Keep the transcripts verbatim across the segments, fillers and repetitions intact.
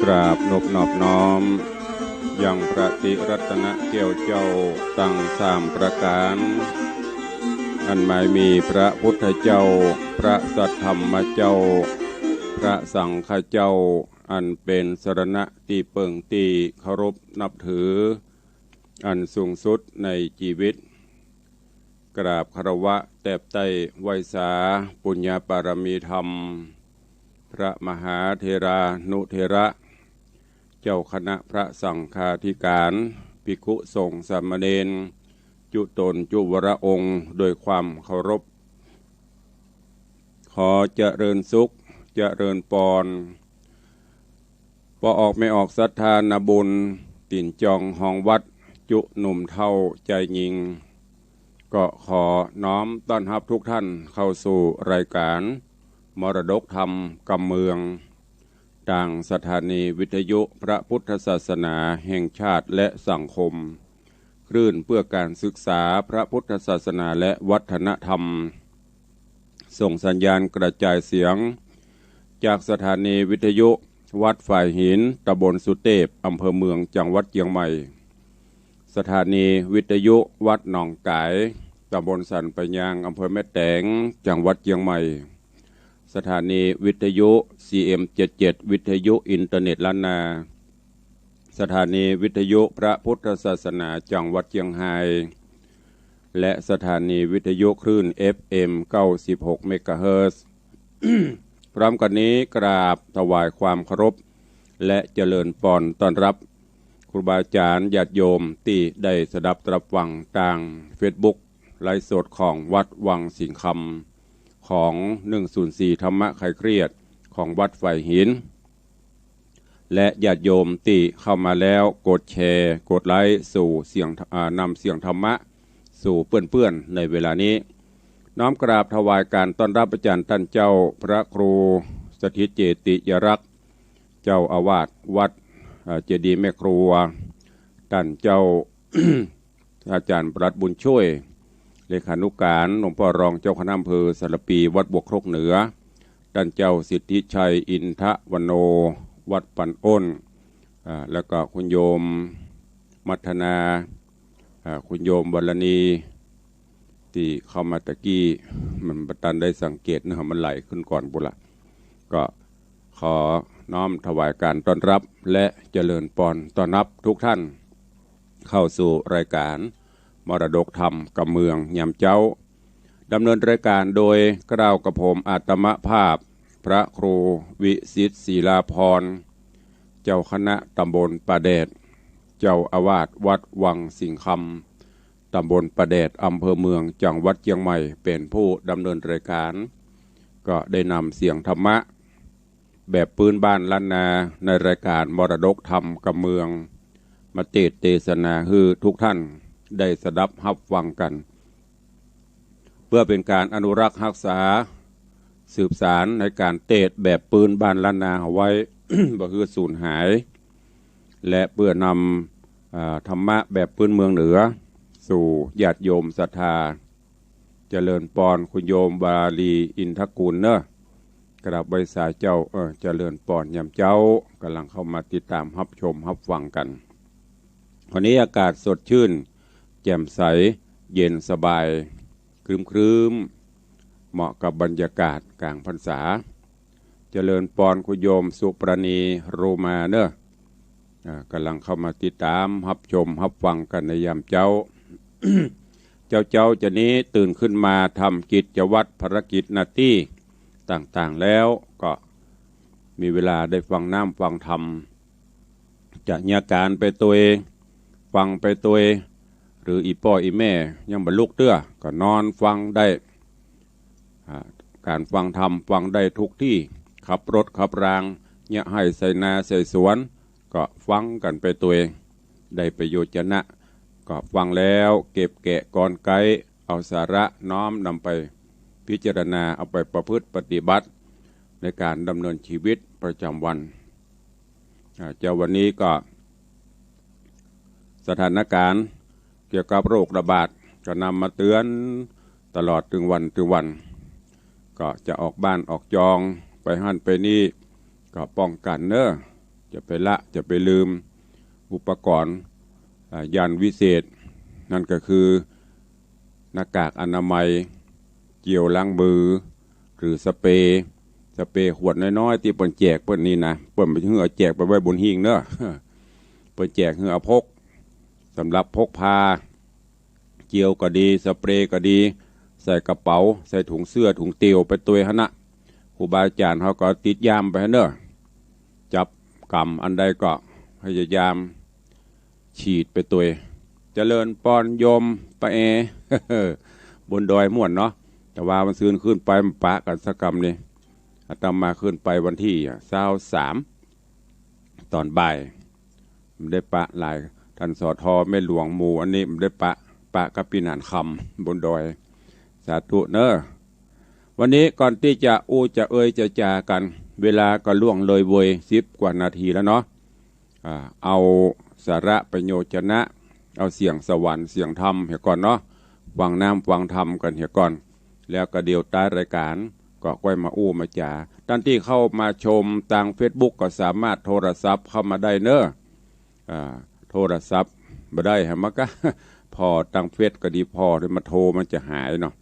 กราบนบนอบน้อม ยังพระติรัตนแก้วเจ้าตังสามประก๋าน อันหมายมีพระพุทธเจ้า พระสัทธรรมเจ้า พระสังฆเจ้า อันเป๋นสรณะตี้เปิ้งตี้เคารพนับถือ อันสูงสุดในจีวิต กราบคารวะแตบไต้ไหว้สาปุญญปารมีธรรม พระมหาเถรานุเถระ เจ้าคณะพระสังฆาธิการ ภิกขุสงฆ์สามเณร จุ๊ต๋นจุ๊วระองค์ โดยความเคารพ ขอเจริญสุข เจริญปอน ป้อออกแม่ออกศรัทธานาบุญ ตี๋นจองฮองวัด จุ๊หนุ่มเฒ่าจายญิง ก็ขอน้อมต้อนฮับทุกท่านเข้าสู่รายการมรดกธรรมกำเมือง ตางสถานีวิทยุพระพุทธศาสนาแห่งชาติและสังคม คลื่นเพื่อการศึกษาพระพุทธศาสนาและวัฒนธรรม ส่งสัญญาณกระจายเสียง จากสถานีวิทยุวัดฝายหิน ตำบลสุเตพ อำเภอเมือง จังหวัดเจียงใหม่ สถานีวิทยุวัดหนองก๋าย ตำบลสันป่ายยาง อำเภอแม่แตง จังหวัดเจียงใหม่ สถานีวิทยุ ซีเอ็มเจ็ดเจ็ด วิทยุอินเทอร์เน็ตล้านนา สถานีวิทยุพระพุทธศาสนาจังหวัดเจียงฮาย และสถานีวิทยุคลื่น เอฟเอ็ม เก้าสิบหก เมกะเฮิรตซ์ พร้อมกั๋นนี้กราบถวายความเคารพ และเจริญปอนต้อนฮับ ครูบาอาจ๋ารย์ญาติโยมตี้ได้สดับตรับฟังตางเฟซบุ๊กไลฟ์สดของวัดวังสิงห์คำ ของ หนึ่งศูนย์สี่ ธรรมะคลายเครียด ของวัดฝายหิน และญาติโยมตี้เข้ามาแล้ว กดแชร์ กดไลก์ สู่เสียง อ่า นำเสียงธรรมะ สู่เปื้อนๆ ในเวลานี้ น้อมกราบถวายการต้อนฮับอาจ๋ารย์ต้านเจ้า พระครูสถิตเจติยรักษ์ เจ้าอาวาสวัด เอ่อ เจดีย์แม่ครัว ต้านเจ้า อาจ๋ารย์ปลัดบุญช่วย เลขานุการ หลวงป้อรองเจ้าคณะอำเภอสารภี วัดบวกครกเหนือ ต้านเจ้าสิทธิชัย อินทวโน วัดปันอ้น อ่า แล้วก็คุณโยมมัทนา อ่า คุณโยมวรณี ตี้เข้ามาตะกี้ มันบ่ตันได้สังเกตเนาะ มันไหลขึ้นก่อนปู้นละ ก็ขอน้อมถวายการต้อนฮับ และเจริญปอนต้อนฮับทุกท่าน เข้าสู่รายการมรดกธรรมกำเมืองยามเจ๊า ดำเนินรายการโดยเกล้ากระผมอาตมาภาพ พระครูวิสิทธิ์ศิลาภรณ์ เจ้าคณะตำบลป่าแดด เจ้าอาวาสวัดวังสิงห์คำ ตำบลป่าแดด อำเภอเมือง จังหวัดเจียงใหม่ เป๋นผู้ดำเนินรายการ ก็ได้นำเสียงธรรมะ แบบปื้นบ้านล้านนา ในรายการมรดกธรรมกำเมือง มาเตสน์เตสนาหื้อทุกท่านได้สดับฮับฟังกั๋น เพื่อเป๋นการอนุรักษ์ฮักษา สืบสานในการเตสน์แบบปื้นบ้านล้านนาเอาไว้ บ่หื้อสูญหาย และเพื่อนำ อ่า ธรรมะแบบปื้นเมืองเหนือ สู่ญาติโยมศรัทธา เจริญปอน คุณโยมวาลีอินทกูลเนอะ กราบไหว้สาเจ้า เออ เจริญปอนยามเจ๊า ก่ำลังเข้ามาติดตามฮับชมฮับฟังกั๋น วันนี้อากาศสดชื่น แจ่มใส เย็นสบาย ครึ้มๆ เหมาะกับบรรยากาศก๋างพรรษา เจริญปอนคุณโยมสุปราณี โรมาเนอะ อ่า ก่ำลังเข้ามาติดตามฮับชมฮับฟังกั๋นในยามเจ๊า เจ๊าๆ จานี้ตื่นขึ้นมาทำกิจวัตรภารกิจหน้าตี้ต่างๆ แล้ว ก็มีเวลาได้ฟังน้ำฟังธรรม จะเยียะก๋านไปตวย ฟังไปตวย หรืออี่ป้ออี่แม่ยังบ่ลุกเตื้อ ก็นอนฟังได้ อ่า ก๋านฟังธรรมฟังได้ทุกตี้ ขับรถขับราง เยียะไฮ่ไถนาไถสวน ก็ฟังกั๋นไปตวย ได้ประโยชน์จะนะ ก็ฟังแล้วเก็บแกะกลไก เอาสาระน้อมนำไปพิจารณา เอาไปประพฤติปฏิบัติ ในการดำเนินชีวิตประจำวัน อ่า เจ๊าวันนี้ก็ สถานการณ์เกี่ยวกับโรคระบาด ก็นำมาเตือนตลอดตึงวันตึงวัน ก็จะออกบ้านออกจอง ไปหั้นไปนี่ ก็ป้องกั๋นเนอะ จะไปละ จะไปลืม อุปกรณ์ อ่า ยันต์วิเศษ นั่นก็คือ หน้ากากอนามัย เจลล้างมือ หรือสเปรย์ สเปรย์ขวดน้อยๆ ตี้เปิ้นแจกเปิ้นนี่นะ เปิ้นบ่หื้อเอาแจกไปไว้บนหิ้งเนาะ เปิ้นแจกหื้อเอาพก สำหรับพกพา เจลก็ดี สเปรย์ก็ดี ใส่กระเป๋า ใส่ถุงเสื้อ ถุงเตียวไปตวยหั้นนะ ครูบาอาจ๋ารย์เขาก็ติดย่ามไปหั้นเนาะ จับก๋ำอันใดก็พยายามฉีดไปตวย เจริญปอนโยมป้าแอ บนดอยม่วนเนาะ แต่ว่าวันซืนขึ้นไปบ่ปะกั๋นสักกำนี่ อาตมาขึ้นไปวันตี้ อ่ะ ซาวสาม ต๋อนบ่าย บ่ได้ปะหลาย ท่าน สอทอ แม่หลวง หมู่อันนี้บ่ได้ปะ ปะกับปี้หนานคำบนดอย สาธุเนาะ วันนี้ก่อนตี้จะอู้จะเอยจะจ๋ากั๋น เวลาก็ล่วงเลยเวย สิบกว่านาทีแล้วเนาะ อ่า เอาสาระประโยชน์นะ เอาเสียงสวรรค์เสียงธรรมเหียก่อนเนาะ ฟังน้ำฟังธรรมกั๋นเหียก่อน แล้วก็เดี๋ยวต๊ายรายก๋านก็ก้อยมาอู้มาจ๋า ต้านตี้เข้ามาชมตางเฟซบุ๊กก็สามารถโทรศัพท์เข้ามาได้เนาะ อ่า โทรศัพท์บ่ได้หามาก็ ผ่อตางเฟซก็ดี ผ่อตี้มาโทรมันจะหายเนาะ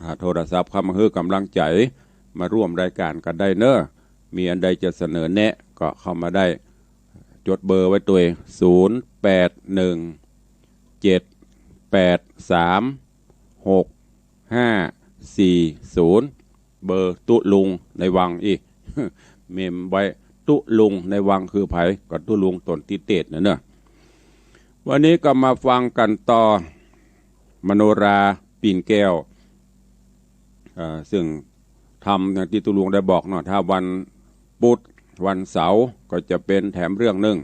อ่า โทรศัพท์เข้ามาหื้อก๋ำลังใจ๋ มาร่วมรายก๋านกั๋นได้เนาะ มีอันใดจะเสนอแนะก็เข้ามาได้ จดเบอร์ไว้ตวย ศูนย์แปดหนึ่ง เจ็ดแปดสาม หกห้าสี่ศูนย์ เบอร์ตุ๊ลุงในวังอี้ เมมไว้ ตุ๊ลุงในวังคือใผ ก็ตุ๊ลุงต๋นตี้เตศน์น่ะเนาะ วันนี้ก็มาฟังกั๋นต่อ มโนราปิ่นแก้ว เอ่อ ซึ่งธรรมอย่างตี้ตุ๊ลุงได้บอกเนาะ ถ้าวันพุธ วันเสาร์ก็จะเป๋นแถมเรื่องนึ่ง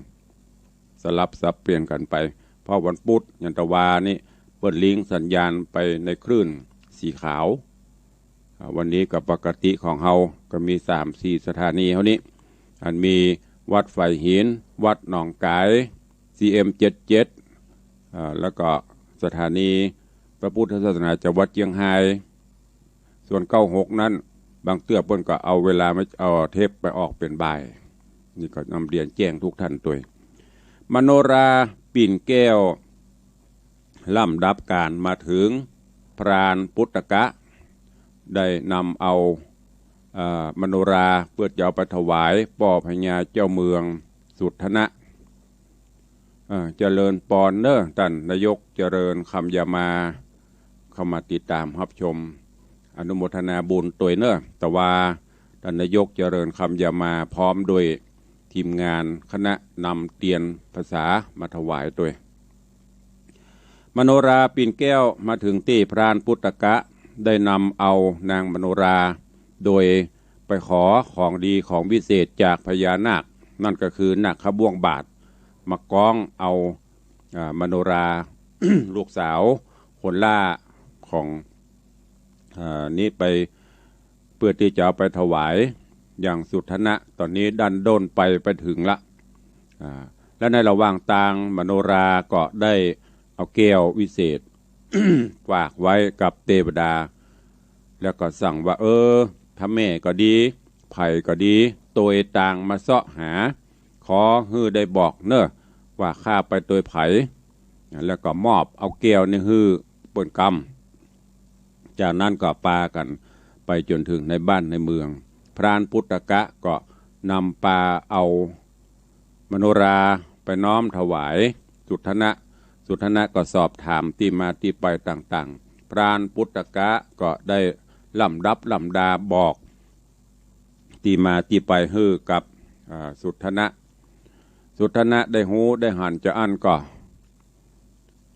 สลับสับเปลี่ยนกั๋นไป เพราะวันพุธอย่างตะวานี้เปิ้นลิงก์สัญญาณไปในคลื่นสีขาว อ่า วันนี้ก็ปกติของเฮาก็มีสามสี่สถานีเฮานี้ อันมีวัดฝายหิน วัดหนองก๋าย ซีเอ็มเจ็ดเจ็ด อ่า แล้วก็สถานีพระพุทธศาสนาจังหวัดเจียงฮาย ส่วนเก้าหกนั้น บางเตื้อเปิ้นก็เอาเวลามา เอาเทปไปออกเป๋นบ่าย นี่ก็นำเรียนแจ้งทุกท่านตวย มโนราปิ่นแก้ว ลำดับก๋านมาเถิงพรานปุตตกะ ได้นำเอา เอ่อ มโนราเปื้อจะเอาไปถวายป้อพญาเจ้าเมืองสุทธนะ เอ่อ เจริญปอนเน้อ ต้านนายกเจริญคำยามา เข้ามาติดต๋ามฮับชม อนุโมทนาบุญตวยเน้อ ตะวา ต้านนายกเจริญคำยามา พร้อมด้วยทีมงานคณะนำเตียนภาษามาถวายตวย มโนราปิ่นแก้วมาเถิงตี้พรานปุตตกะ ได้นำเอานางมโนรา โดยไปขอของดีของวิเศษจากพญานาค นั่นก็คือนาคบ้วงบาท มาก้องเอา อ่า มโนรา ลูกสาวคนหล้าของ อ่า นี้ไป เปื้อตี้จะเอาไปถวายอย่างสุทธนะ ต๋อนนี้ดั้นด้นไป ไปเถิงละ อ่า และในระหว่างตางมโนราก็ได้เอาแก้ววิเศษ ฝากไว้กับเตวดา แล้วก็สั่งว่า เออ ถ้าแม่ก็ดี ใผก็ดี ตวยตางมาเซาะหา ขอหื้อได้บอกเน้อ ว่าข้าไปตวยใผ แล้วก็มอบเอาแก้วนี้หื้อเปิ้นกำ จากนั้นก็ปากั๋นไปจ๋นเถิงในบ้านในเมือง พรานปุตตกะก็นำปาเอามโนราไปน้อมถวายสุทธนะ สุทธนะก็สอบถามตี้มาตี้ไปต่างๆ พรานปุตตกะก็ได้ลำดับลำดาบอกตี้มาตี้ไปหื้อกับ อ่า สุทธนะ สุทธนะได้ฮู้ได้หันจาอั้นก็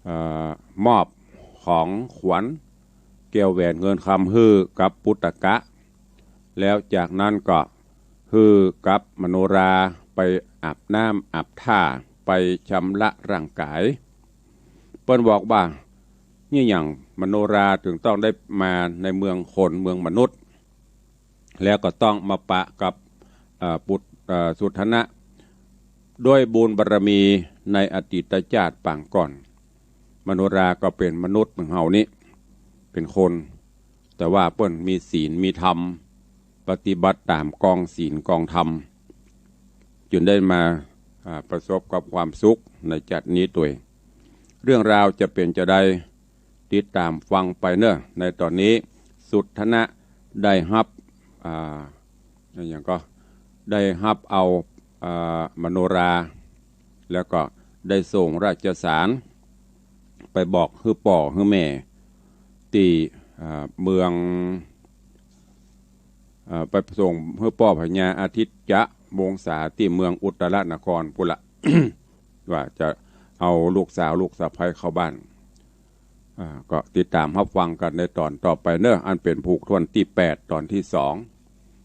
เอ่อ มอบของขวัญแก้วแหวนเงินคำหื้อกับปุตตกะ แล้วจากนั้นก็หื้อกับมโนราไปอาบน้ำอาบท่า ไปชำระร่างกาย เปิ้นบอกว่า นี่หยังมโนราเถิงต้องได้มาในเมืองคนเมืองมนุษย์ แล้วก็ต้องมาปะกับ เอ่อ ปุต เอ่อ สุทธนะ ด้วยบุญบารมีในอดีตจาติปางก่อน มโนราก็เป๋นมนุษย์เหมือนเฮานี้ เป๋นคน แต่ว่าเปิ้นมีศีลมีธรรม ปฏิบัติต๋ามกองศีลกองธรรม จึงได้มา อ่า ประสบกับความสุขในจัดนี้ตวย เรื่องราวจะเป๋นจาใด ติดต๋ามฟังไปเน่อ ในต๋อนนี้สุทธนะได้ฮับ อ่า อะหยังก็ ได้ฮับเอา อ่า มโนรา แล้วก็ได้ส่งราชสาร ไปบอกหื้อป้อหื้อแม่ ตี้ อ่า เมือง อ่า ไปส่งหื้อป้อพญาอาทิตย์จะวงศาตี้เมืองอุตตรนครปุ้นละ ว่าจะเอาลูกสาวลูกสะใภ้เข้าบ้าน อ่า ก็ติดต๋ามฮับฟังกั๋นในต๋อนต่อไปเน่อ อันเป๋นผูกถ้วนตี้แปด ต๋อนตี้สอง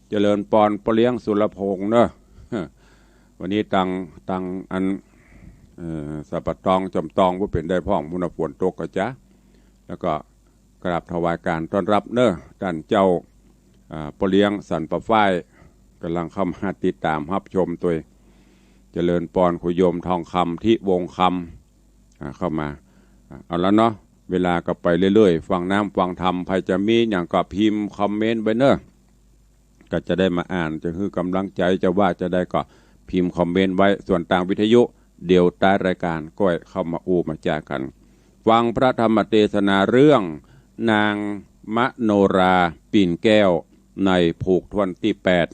เจริญปอนป้อเลี้ยงสุรพงษ์เน่อ วันนี้ตัง ตังอัน เอ่อ สะปะตองจอมตองบ่เป๋นใดพ่อง มุนฝนตกกาจ๊ะ แล้วก็กราบถวายก๋านต้อนฮับเน่อ ต้านเจ้า อ่า ป้อเลี้ยงสันป่าฝ้าย ก่ำลังเข้ามาติดต๋ามฮับชมตวย เจริญปอนครูโยมทองคำ ทิวงศ์คำ อ่า เข้ามา อ่า เอาละเนาะ เวลาก็ไปเรื่อยๆ ฟังน้ำฟังธรรม ใผจะมีหยังก็พิมพ์คอมเมนต์ไว้เน่อ ก็จะได้มาอ่าน จะหื้อก๋ำลังใจ๋ จะว่าจาใดก็พิมพ์คอมเมนต์ไว้ ส่วนตางวิทยุ เดี๋ยวต๊ายรายก๋านก้อยเข้ามาอู้มาจ๋ากั๋น ฟังพระธรรมเตสนาเรื่องนางมโนราปิ่นแก้ว ในผูกถ้วนตี้แปด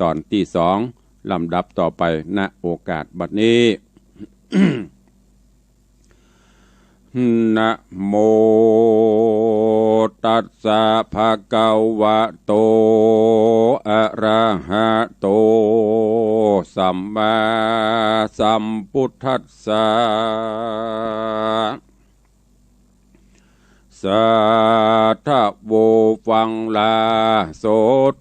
ต๋อนตี้สอง ลำดับต่อไป ณ โอกาสบัดนี้ นะโมตัสสะ ภะคะวะโต อะระหะโต สัมมาสัมพุทธัสสะ สาธุ ฟังลา โส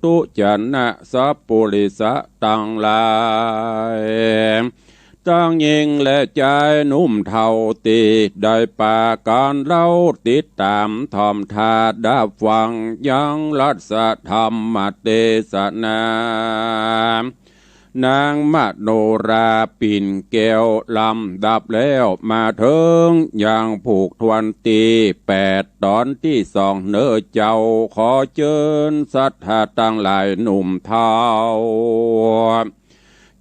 ธุ จะนะสัปปุริสะตังหลาย ตังญิงและจายหนุ่มเฒ่า ตี้ได้ปากั๋นเล่า ติดต๋ามถ่อมถ้าดับฟัง ยังรัสธรรมเตสนา นางมโนราปิ่นแก้ว ลำดับแล้วมาเถิงยังผูกถ้วนตี้แปด ต๋อนตี้สองเน่อเจ้า ขอเจิญศรัทธาตังหลายหนุ่มเฒ่า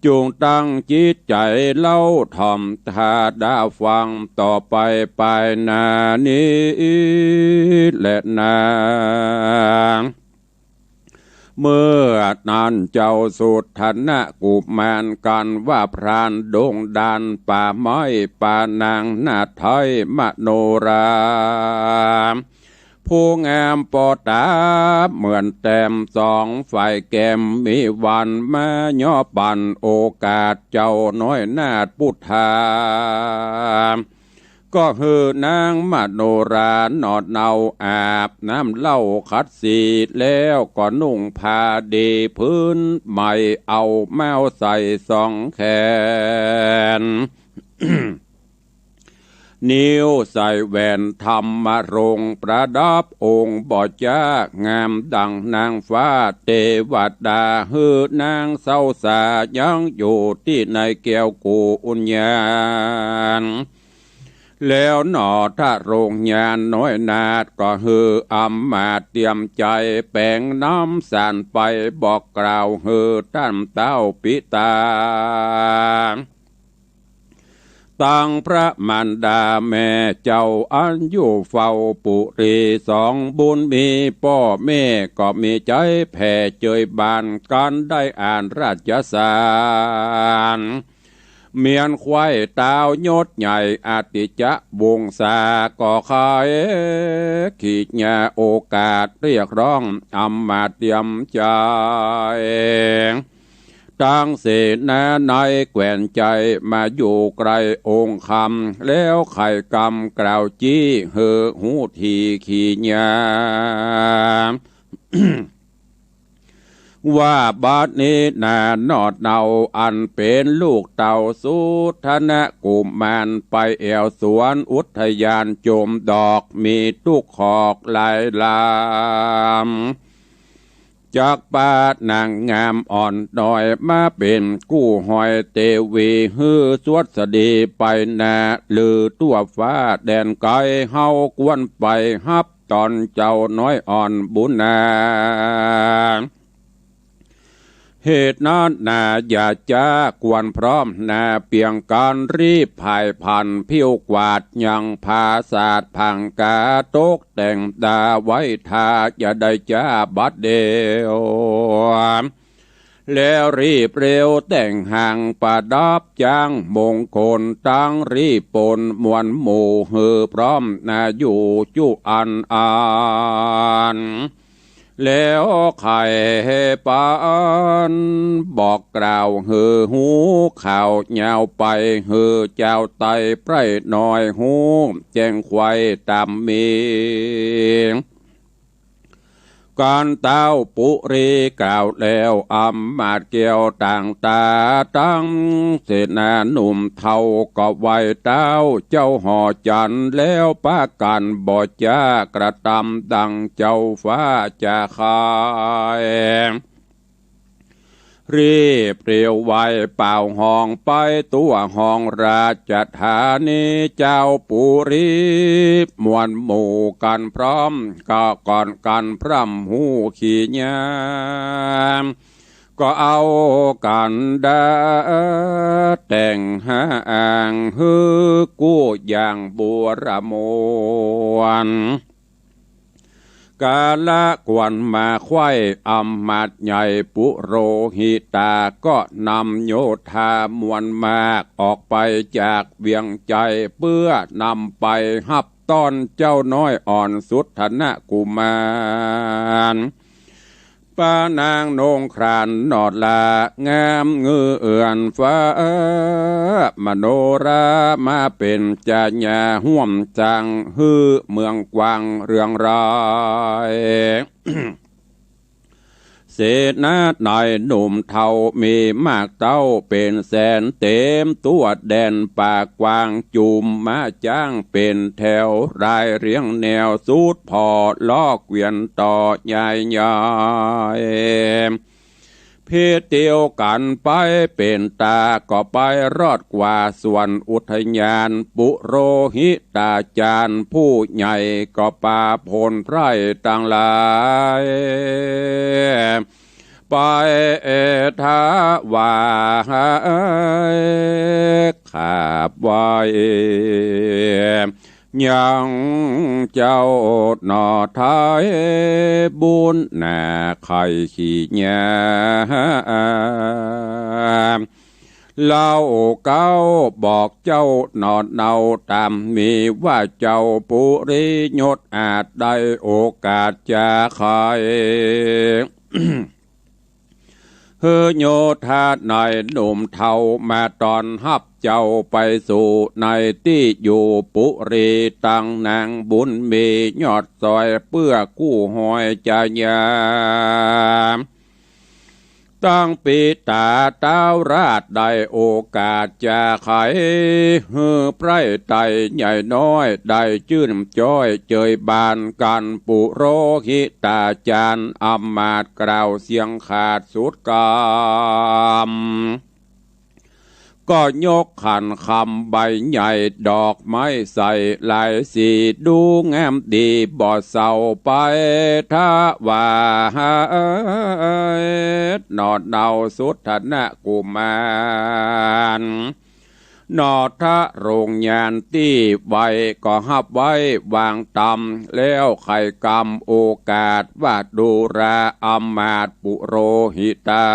จุ่งตั้งจิตใจ๋เล่าถ่อมถ้าดับฟัง ต่อไปไปหน้านี้แลนา เมื่อนั้นเจ้าสุทธนะกุมาร กั๋นว่าพรานดงดานป่าไม้ป่าหนาง นาไท้มโนรา ผู้งามปอต๋าเหมือนแต้มสอง ฝ่ายแก้มมีวันมาย่อปั๋นโอกาส เจ้าน้อยนาถปุทธา ก็หื้อนางมโนราหนอดเหนา อาบน้ำเหล้าขัดสีแล้ว ก็นุ่งผ้าดีผืนใหม่ เอาแม้วใส่สองแขน นิ้วใส่แหวนธรรมรงค์ ประดับองค์บ่จ๊าก งามดังนางฟ้าเตวดา หื้อนางเศร้าสายังอยู่ตี้ในแก้วกุญญาณ แล้วหนอ ถ้าโรงญาณน้อยนาถ ก็หื้ออำมาตย์เตรียมใจ๋ แป๋งน้ำสารไป บอกกล่าวหื้อต้านเต้าปิตา ตังพระมารดาแม่เจ้า อันอยู่เฝ้าปุรีสอง บุญมีป้อแม่ ก็มีใจ๋แผ่เจยบาน กั๋นได้อ่านราชสาร เมียนไขว้ตาวยศใหญ่ อาทิตยะวงศา ก็ใค่ขีญาโอกาส เรียกร้องอำมาตย์เตรียมใจ๋ ตังเสนาในแคว้นใจ๋ มาอยู่ใก้องค์คำ แล้วไขกำกล่าวจี้ หื้อฮู้ถี่ขีญา ว่าบัดนี้นาหนอดเหนา อันเป๋นลูกเต้าสุทธนะกุมาร ไปแอ่วสวนอุทยานจมดอก มีตุ๊กขอกหลายลำ จักปานางงามอ่อนน้อย มาเป๋นกู้หอยเตวี หื้อสวัสดีไปนา ลือทั่วฟ้าแดนไก๋ เฮาควรไปฮับต้อนเจ้าน้อยอ่อนบุญนา เหตุนั้นนาอย่าจ๊าควรพร้อมนาเปียงกั๋น รีบผ่ายผันผิวกวาดยังผาสาทผงก๋า ตกแต่งต๋าไว้ถ้า อย่าได้จ๊าบัดเดี่ยว แล้วรีบเร็วแต่งหางประดับ จ๊างมงคลตัง รีบปนมวลหมู่หื้อพร้อมนาอยู่จุอันอัน แล้วใค่ปันบอกกล่าวหื้อฮู้ข่าวยาวไป หื้อจาวไต้ใบ้น้อยฮู้แจ้งไขว่ต๋ามมี ก๋านเต้าปุรีกล่าวแล้ว อำมาตย์แก้วต่างต๋า ตังเสนาหนุ่มเฒ่าก็ไหว้เต้าเจ้าหอจันทร์ แล้วปะกั๋นบ่จ๊ากระตำดังเจ้าฟ้าจะใค่ รีบเตียวไหว้เป่าฮ้องไปตั๋วห้องราชธานี จาวปุรีมวลหมู่กั๋นพร้อม ก็ก่อนกั๋นพร่ำฮู้ขี้ยาม ก็เอากั๋นดาแต่งหาอ่างหื้อกู้อย่างบัวระมวล กาละควรมาไขว่ อำมาตย์ใหญ่ปุโรหิตา ก็นำโยธามวลมากออกไปจากเวียงไจ้ เปื้อนำไปฮับต้อนเจ้าน้อยอ่อนสุทนกุมาร ปะนางนงครานหนอดละงามเงือนฟ้า มโนรามาเป๋นจาญาฮ่วมสร้าง หื้อเมืองกว้างเรืองราย เสนาในหนุ่มเฒ่ามีมากเต้าเป๋นแสน เต๋มตั๋วแดนป่ากว้าง จุมมาจ๊างเป๋นแถว รายเรียงแนวสุดผ่อ ลอกเวียนต่อใหญ่ใหญ่ พิเตียวกั๋นไปเป๋นตา ก็ไปรอดกว่าสวนอุทยาน ปุโรหิตาจารย์ผู้ใหญ่ ก็ปาพลไพร่ตังหลาย ไปถวาย ขาบไหว้ ยังเจ้าหน่อไท้บุญนาไข่ขี้ยา เล่าเก๊าบอกเจ้าหน่อเนาต๋ามมีว่า เจ้าปุรียศอาจได้โอกาสจะไข หื้อโยธาในหนุ่มเฒ่ามาต้อนฮับเจ้าไปสู่ในตี้อยู่ปุรี ตังนางบุญมียอดสอยเปื้อกู้ฮอยจาญา ตังปิตาเต๊าราชได้โอกาสจะไข หื้อไพร่ไต้ใหญ่น้อยได้จื้นจ้อยเจยบานกั๋น ปุโรหิตาจารย์อำมาตย์กล่าวเสียงขาดสุดกำ ก็ยกขันคำใบใหญ่ดอกไม้ใส่หลายสี ดูงามดีบ่เศร้าไปถวาย หน่อเนาสุทนกุมาร หน่อทะโรงยานตี้ไว้ก็ฮับไว้วางตำ แล้วไขกำโอกาสว่าดูราอำมาตย์ปุโรหิตา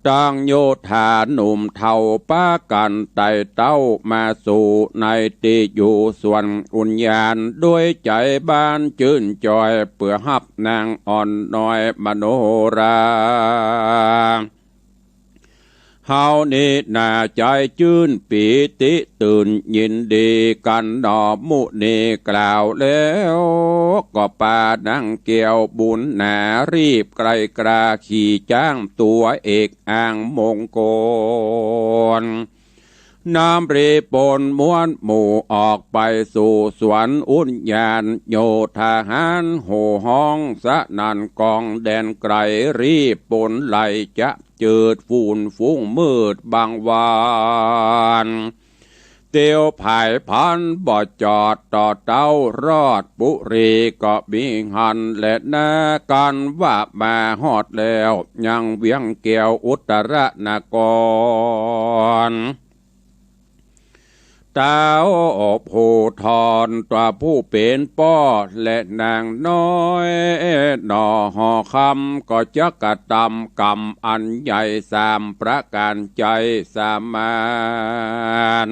ตังโยธาหนุ่มเฒ่าปากั๋นไต่เต้ามาสู่ในตี้อยู่สวนอุญญาณ ด้วยใจ๋บานจื้นจ้อยเปื้อฮับนางอ่อนน้อยมโนรา เฮานี้นาใจ๋จื้นปีติตื่นยินดีกั๋นหนอ มุนีกล่าวแล้ว ก็ปานางแก้วบุญหนารีบไกลกล้าขี่จ๊างตั๋วเอกอ้างมงคล นำรีบปนมวลหมู่ออกไปสู่สวนอุญญาณ โยธาหารโห่ฮ้องสนั่นก้องแดนไกล รีบปนไล่จะ จืดฝุ่นฟุ้งมืดบังวาน เ เตียวผายพรรณบ่จอด ต่อเต้ารอดปุรีก็มีหั้นแลนา กันว่ามาฮอดแล้วยังเวียงแก้วอุตรนคร เต้าผู้ทอนตั๋วผู้เป๋นป้อ และนางน้อยหน่อหอคำ ก็จักกระตำกรรมอันใหญ่สามประก๋านใจ๋สมาน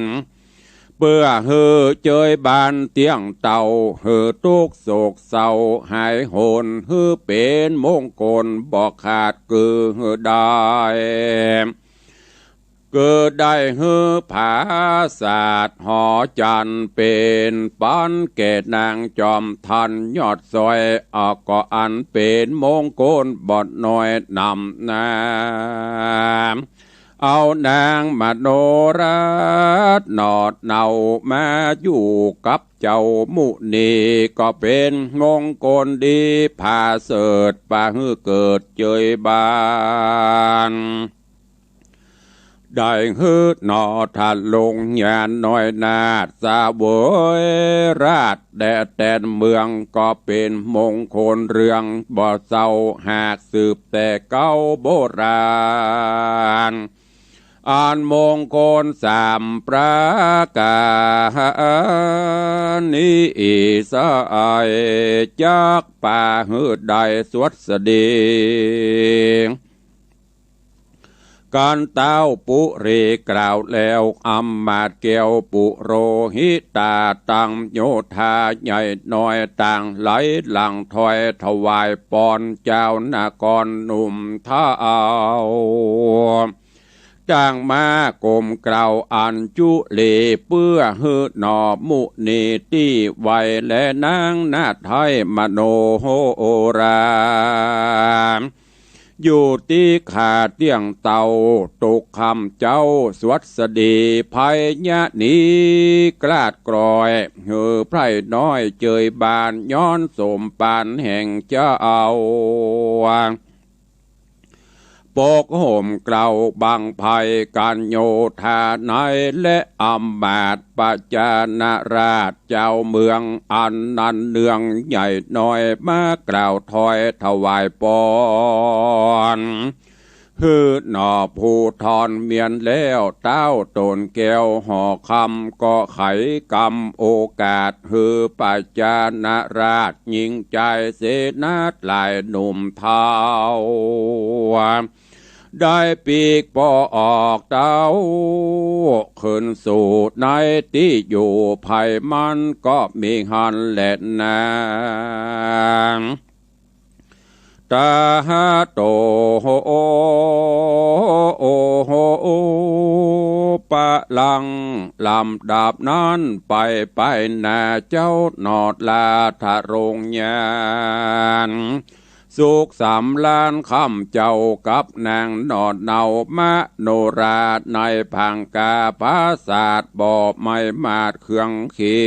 เปื้อหื้อเจยบ้านเตี้ยงเต้า หื้อตุ๊กข์โศกเศร้าหายโหน หื้อเป๋นมงคลบ่ขาดเกื้อหื้อได้ เกิดได้หื้อผาสาทหอจันทร์ เป๋นปั๋นแก่นางจอมทันยอดสอย เอาก็อันเป๋นมงคลบ่น้อยนำนา เอานางมโนราชหนอดเนามาอยู่กับเจ้ามุนี ก็เป๋นมงคลดีผาเสริฐ ปาหื้อเกิดเจยบ้าน ได้หื้อหน่อทะลงญาณน้อยนาถเสวยราชย์แดนเมือง ก็เป๋นมงคลเรื่องบ่เศร้า หากสืบแต่เก๊าโบราณ อันมงคลสามประก๋านนี้ อิสะไอจักปาหื้อได้สวัสดี กันเต้าปุรีกล่าวแล้ว อำมาตย์แก้วปุโรหิตา ตังโยธาใหญ่น้อยต่างไหลหลั่งถอยถวายปอน เจ้านครหนุ่มเฒ่า ต่างมาก้มเกล้าอัญชุลี เปื้อหื้อหน่อมุนีตี้ไหว และนางนาฏไทยมโนรา อยู่ตี้ข้าเตี้ยงเต้า ตุ๊กค่ำเจ๊าสวัสดี ไพยะหนีกลาดกลอย หื้อไพร่น้อยเจยบ้าน ย้อนสมปานแห่งเจ้า ปกห่มเกล้าบั้งไพรกัญโยธาใน และอำมาตย์ประชานาราชเจ้าเมือง อันนั้นเนืองใหญ่น้อย มากล่าวถอยถวายปอน หื้อหน่อผู้ทอนเมียนแล้ว เต้าตนแก้วหอคำ ก็ไขกำโอกาส หื้อประชานาราชหญิงจายเสนาหลายหนุ่มเฒ่า ได้ปีกป้อออกเต้า ขึ้นสู่ในตี้อยู่ไพรมัน ก็มีหั้นแลนา ตาหะโต ปะลัง ลำดับนั้นไปไปหน้าเจ้าหนอดลาทะลงญาณ สุขสำราญค่ำเจ๊ากับนางหนอดเนามโนรา ในผางกาผาสาทบ่ไม่มาดเครื่องขี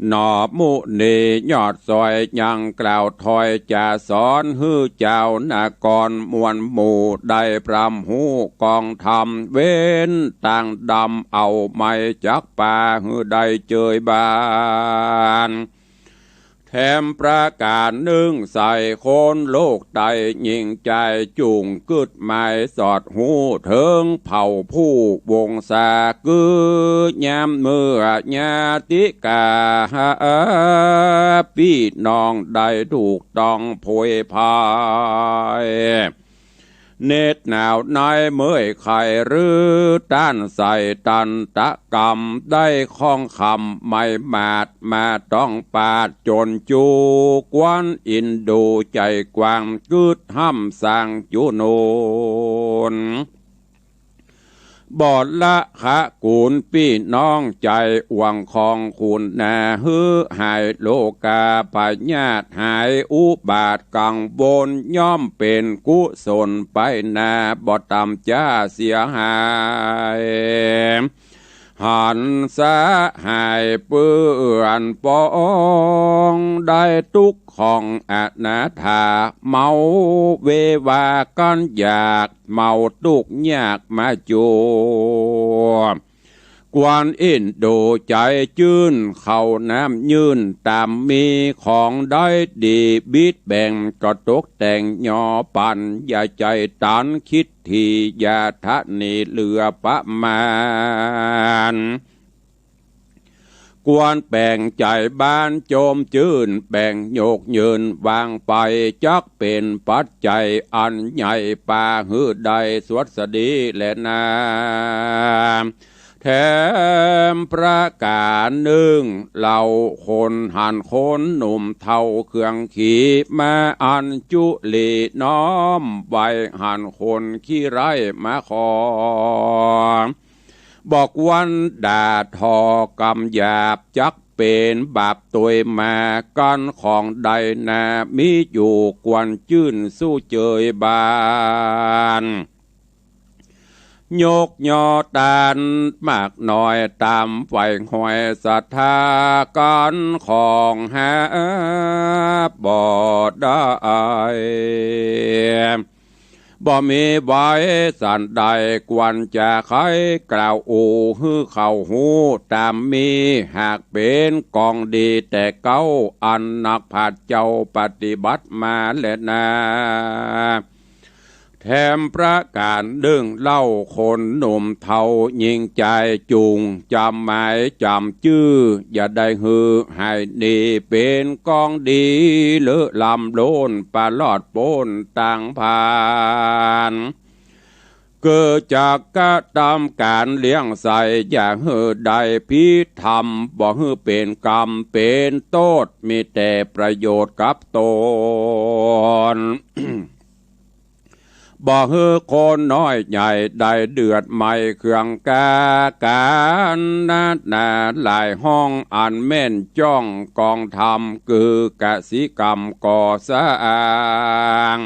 หน่อมุนียอดสอยยังกล่าวถอยจะสอน หื้อเจ้านครมวลหมู่ได้พร่ำฮู้กองธรรม เว้นต่างดำเอาไม่จักปา หื้อได้เจยบ้าน แถมประก๋านนึ่งใส่คนโลกใต้หญิงจายจุ่งกึ๊ดหมายสอดฮู้เถิงเผ่าผู้วงศา กื้อยามเมื่อญาติกา ปี้น้องได้ถูกต้องโผยภัย เหน็ดหนาวในเมื่อยไข้หรือต้านใส่ตันตกรรม ได้ข้องคำไม่มาดมาต้องปาดจนจูกวนอินดูใจ๋กว้างกึ๊ดฮ่ำสร้างจุนูน บอดละขะกูลปี้น้องใจ๋อ่วงของคุณนา หื้อหายโรคาพยาธิหายอุบาทกังวล ย่อมเป๋นกุศลไปนา บ่ต่ำจ้าเสียหาย หันสหายเปื้อนปอง ได้ตุ๊กข์ของอนาถา เมาเววากันอยาก เมาตุ๊กข์ยากมาจั่ว ควรเอ็นดูใจ๋จื้น เข้าน้ำยื่นต๋ามมี ของได้ดีบิดแบ่งก็ตกแต่งยอปัน อย่าใจ๋ตันคิด ที่อย่าทะเนเหลือประมาณ ควรแบ่งใจ๋บานโจมจื้น แบ่งโยกเยินวางไป จักเป๋นปัจจัยอันใหญ่ปาหื้อได้สวัสดีแลนา แถมประก๋านนึ่ง เล่าคนหันคนหนุ่มเฒ่าเครื่องขี่ มาอันจุลีน้อมไหว้ หันคนขี้ไร้มาขอ บ่ควรด่าทอกำหยาบ จักเป๋นบาปตวยมา กันของใดนามีอยู่ควรจื้นสู้เจยบาน ยกยอตานมากน้อยต๋ามไหวห้อยศรัทธา กันของหาบ่ได้ บ่มีไว้สันใด ควรจะไขกล่าวอู้หื้อเขาฮู้ต๋ามมี หากเป๋นกองดีแต่เก๊า อันนักปราชญ์เจ้าปฏิบัติมาแลนา แถมประก๋านนึ่งเล่าคนหนุ่มเฒ่าหญิงจายจุ่ง จ๋ำหมายจ๋ำจื้อ อย่าได้หื้อหายหนี เป๋นกองดีเลิศล้ำล้น ปะลอดป๊นตางผ่าน เกิดจากกระตำก๋านเลี้ยงใส่ อย่าหื้อได้ผิดธรรม บ่หื้อเป๋นกรรมเป๋นโต้ษ มีแต่ประโยชน์กับต๋น บ่หื้อคนน้อยใหญ่ได้เดือดไหม้เครื่องกา ก๋านนานาหลายห้องอันแม่นจ้องกองธรรม คือกสิกรรมก่อสร้าง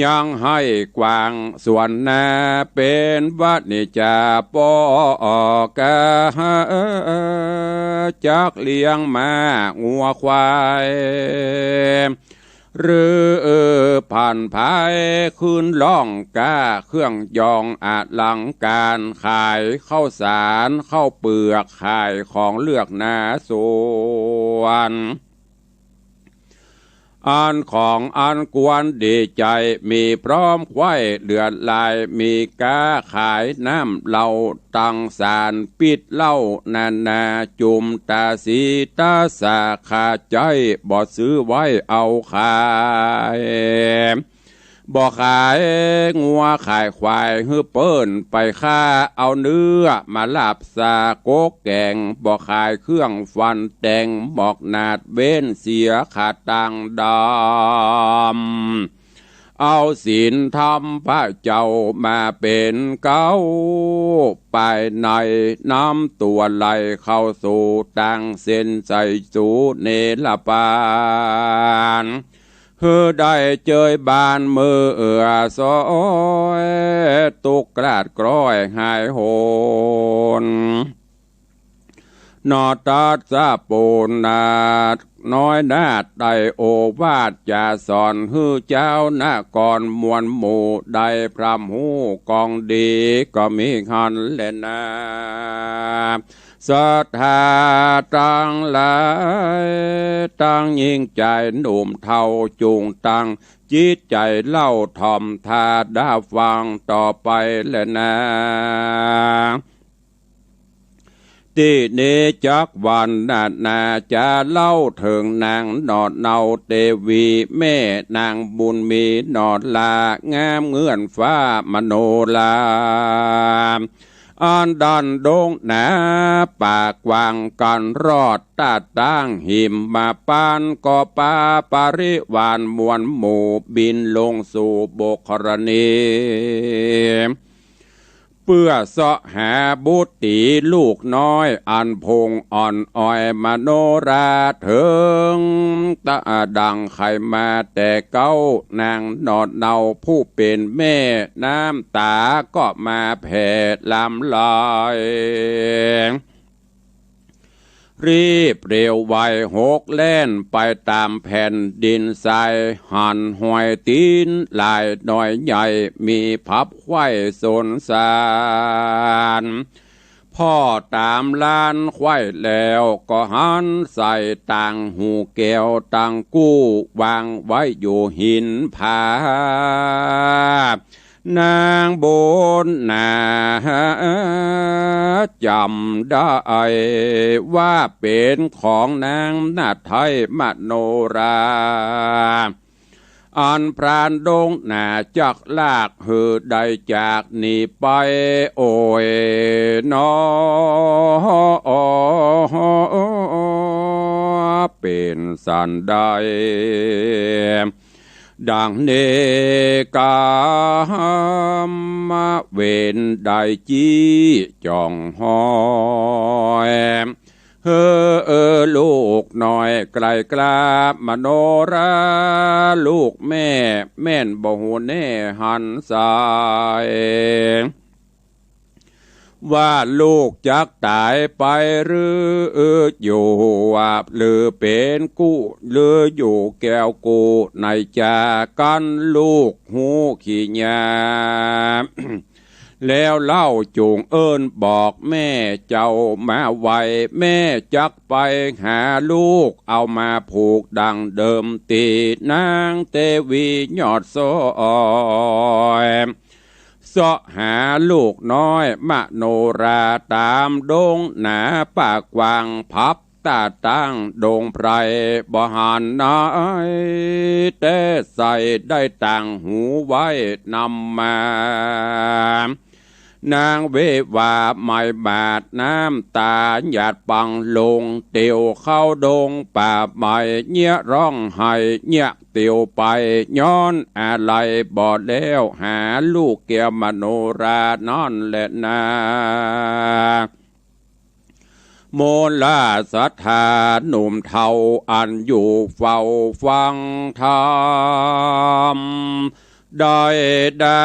ยังให้กว้างส่วนนา เป๋นวานิจจาปอกา จักเลี้ยงม้างัวควาย หรือผันผายขึ้นล่องกล้า เครื่องยองอลังก๋าน ขายข้าวสารข้าวเปลือก ขายของเลือกนาสวน อันของอันควรดีใจ๋ มีพร้อมไขว้เลือดลาย มีก๊าขายน้ำเหล้า ตังสารพิษเหล้านานา จุ่มตาสีตาสาขาใจ๊ บ่ซื้อไว้เอาขาย บ่ขายงัวขายควายหื้อเปิ้นไปฆ่า เอาเนื้อมาลาบสากกแก๋ง บ่ขายเครื่องฟันแต่ง หมอกหนาดเว้นเสียขาดตังดำ เอาศีลธรรมพระเจ้ามาเป๋นเก๊า ภายในนำตั๋วไหลเข้าสู่ตังเส้นใสสู่เนรปาน หื้อได้เจยบานเมื่อสอย ตุ๊กข์กลาดกล้อยหายโหน นอตัสสะโปนาถน้อยนาถได้โอวาทจะสอนหื้อเจ้านครมวลหมู่ได้พร่ำฮู้กองดีก็มีหั้นแลนา ศรัทธาตังหลาย ตังญิงจายหนุ่มเฒ่าจุ่งตั้งจิตใจ๋เล่าถ่อมถ้าดาฟังต่อไปแลนา ตี้นี้จักวรรณนาจะเล่าเถิงนางหนอดเนาเตวีแม่นางบุญมีหนอดลางามเหมือนฟ้ามโนรา อันดันโด่งหนาปากกว้างกันรอด ตาดตั้งหิมมาปันก็ปาปริวารมวลหมู่บินลงสู่บกธรณี ป ปื้อเซาะหาบุตรีลูกน้อย อันพงอ่อนอ่อยมโนราเถิง ตะดังใค่มาแต่เก๊า นางหนอดเนาผู้เป๋นแม่ น้ำต๋าก็มาแผ่ลำไหล รีบเร็วไวหกแล่นไปต๋ามแผ่นดินทราย หันฮอยตี๋นหลายน้อยใหญ่ มีพับไขว้สนสาร ผ่อต๋ามลานไขว้แล้ว ก็หันใส่ตางหูแก้วตังกู้ วางไว้อยู่หินผา นางบุญนาจ๋ำได้ว่าเป๋นของนางนาฏไทยมโนรา อันพรานดงหนาจักลากหื้อได้จากนี้ไป โอยหนอ เป๋นสันใด ดังนี้กำเวรได้จี้จ่องฮอย เฮอ เออ ลูกน้อยไกลกล้ามโนรา ลูกแม่แม่นบ่ฮู้แน่หันสาย ว่าลูกจักต๋ายไปหรืออยู่ หรือเป๋นกู้ หรืออยู่แก้วกู้ ในจากั๋นลูกฮู้ขี้ยา แล้วเล่าจุ่งเอิ้นบอกแม่เจ้ามาไว แม่จักไปหาลูก เอามาผูกดังเดิมตี้นางเตวียอดซอย เซาะหาลูกน้อยมโนราต๋ามดงหนาป่ากว้าง พับตาตั้งดงไพร บ่หันไหน แต่ใส่ได้ตางหูไว้นำมา นางเววาไหม้บาดน้ำต๋าหยาดปังลง เตียวเข้าดงป่าไม้ เยียะร้องไห้เยียะเตียวไป ย้อนอาลัยบ่แล้วหาลูกแก้วมโนรานั้นแลนา มลศรัทธาหนุ่มเฒ่าอันอยู่เฝ้าฟังธรรม ได้ดา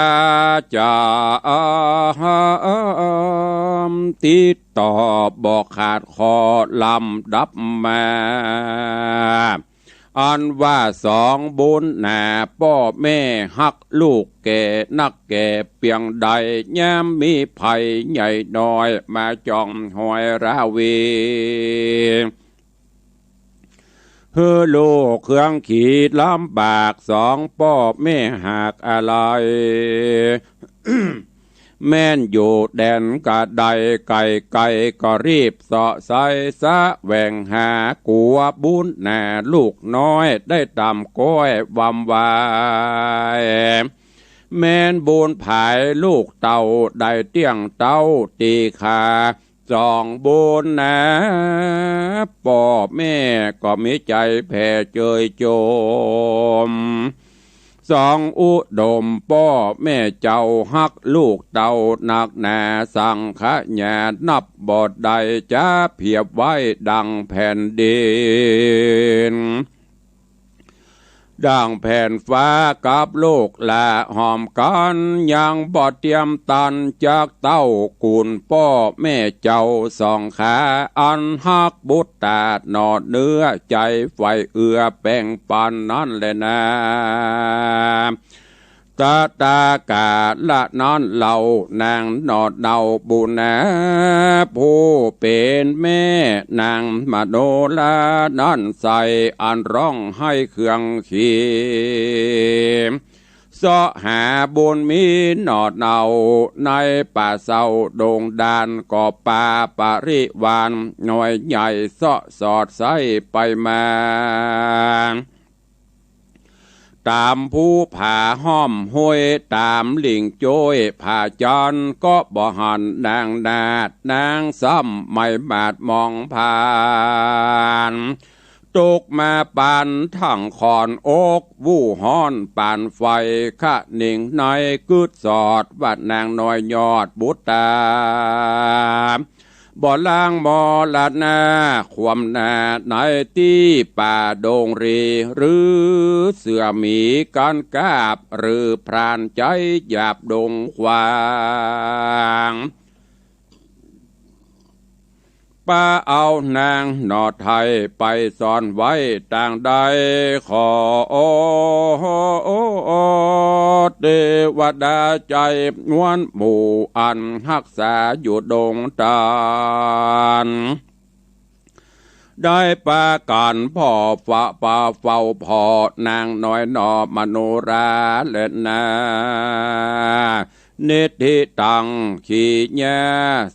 จ๋ำ ติดต่อบ่ขาดข้อลำดับมา อันว่าสองบุญนาป้อแม่ฮักลูกแก่นักแก่เปียงใด ยามมีภัยใหญ่น้อยมาจ่องฮอยราวี หื้อลูกเคืองขีดลำบาก สองป้อแม่หากอาลัย แม่นอยู่แดนกระไดไกลๆ ก็รีบเสาะใสแสวงหา กั๋วบุญนาลูกน้อยได้ตำก้อยวำวาย แม่นบุญผายลูกเต้าได้เตี้ยงเต้าตี้ขา สองบุญนาป้อแม่ก็มีใจ๋แผ่เจยจม สองอุดมป้อแม่เจ้าฮักลูกเต้านักหนา สังขยานับบ่ได้จะเปรียบไว้ดังแผ่นดิน ดังแผ่นฟ้ากับโลกละหอมกั๋น ยังบ่เตียมตันจักเต้ากุ๋นป้อแม่เจ้าสองขา อันฮักบุตรตาหนอเนื้อใจ๋ใฝ่เอื้อแบ่งปันนั้นแลนา ตะตากาละนั้นเล่านางหนอดเนาบุญนา ผู้เป๋นแม่นางมโนรานั้นใส่ อันร้องไห้เคืองขี เสาะหาบุญมีหนอดเนาในป่าเศร้าดงดาน ก็ปาปริวารน้อยใหญ่เสาะสอดใสไปมา ต๋ามภูผาห้อมห้วย ต๋ามลิ่งโจ้ยผาจันทร์ ก็บ่หันนางนาฏ นางซ้ำไหม้บาดมองผ่าน ต ตกมาปานถังขอนอก วู่ฮ้อนปานไฟ คะหนิงในกึ๊ดสอด ว่านางน้อยยอดบุตตา บ่ล้างมรณา ความหน้าในตี้ป่าดงรี หรือเสือหมีกั๋นกาบ หรือพรานใจ๊หยาบดงขวาง ปาเอานางหน่อไทยไปซ่อนไว้ตางใด ขอเตวดาใจ๋ม้วนหมู่อันฮักษาอยู่ดงตาน ได้ปากั๋นผ่อฟ้าปาเฝ้าผ่อนางน้อยหน่อมโนราแลนา นิทธิตัง ขีญา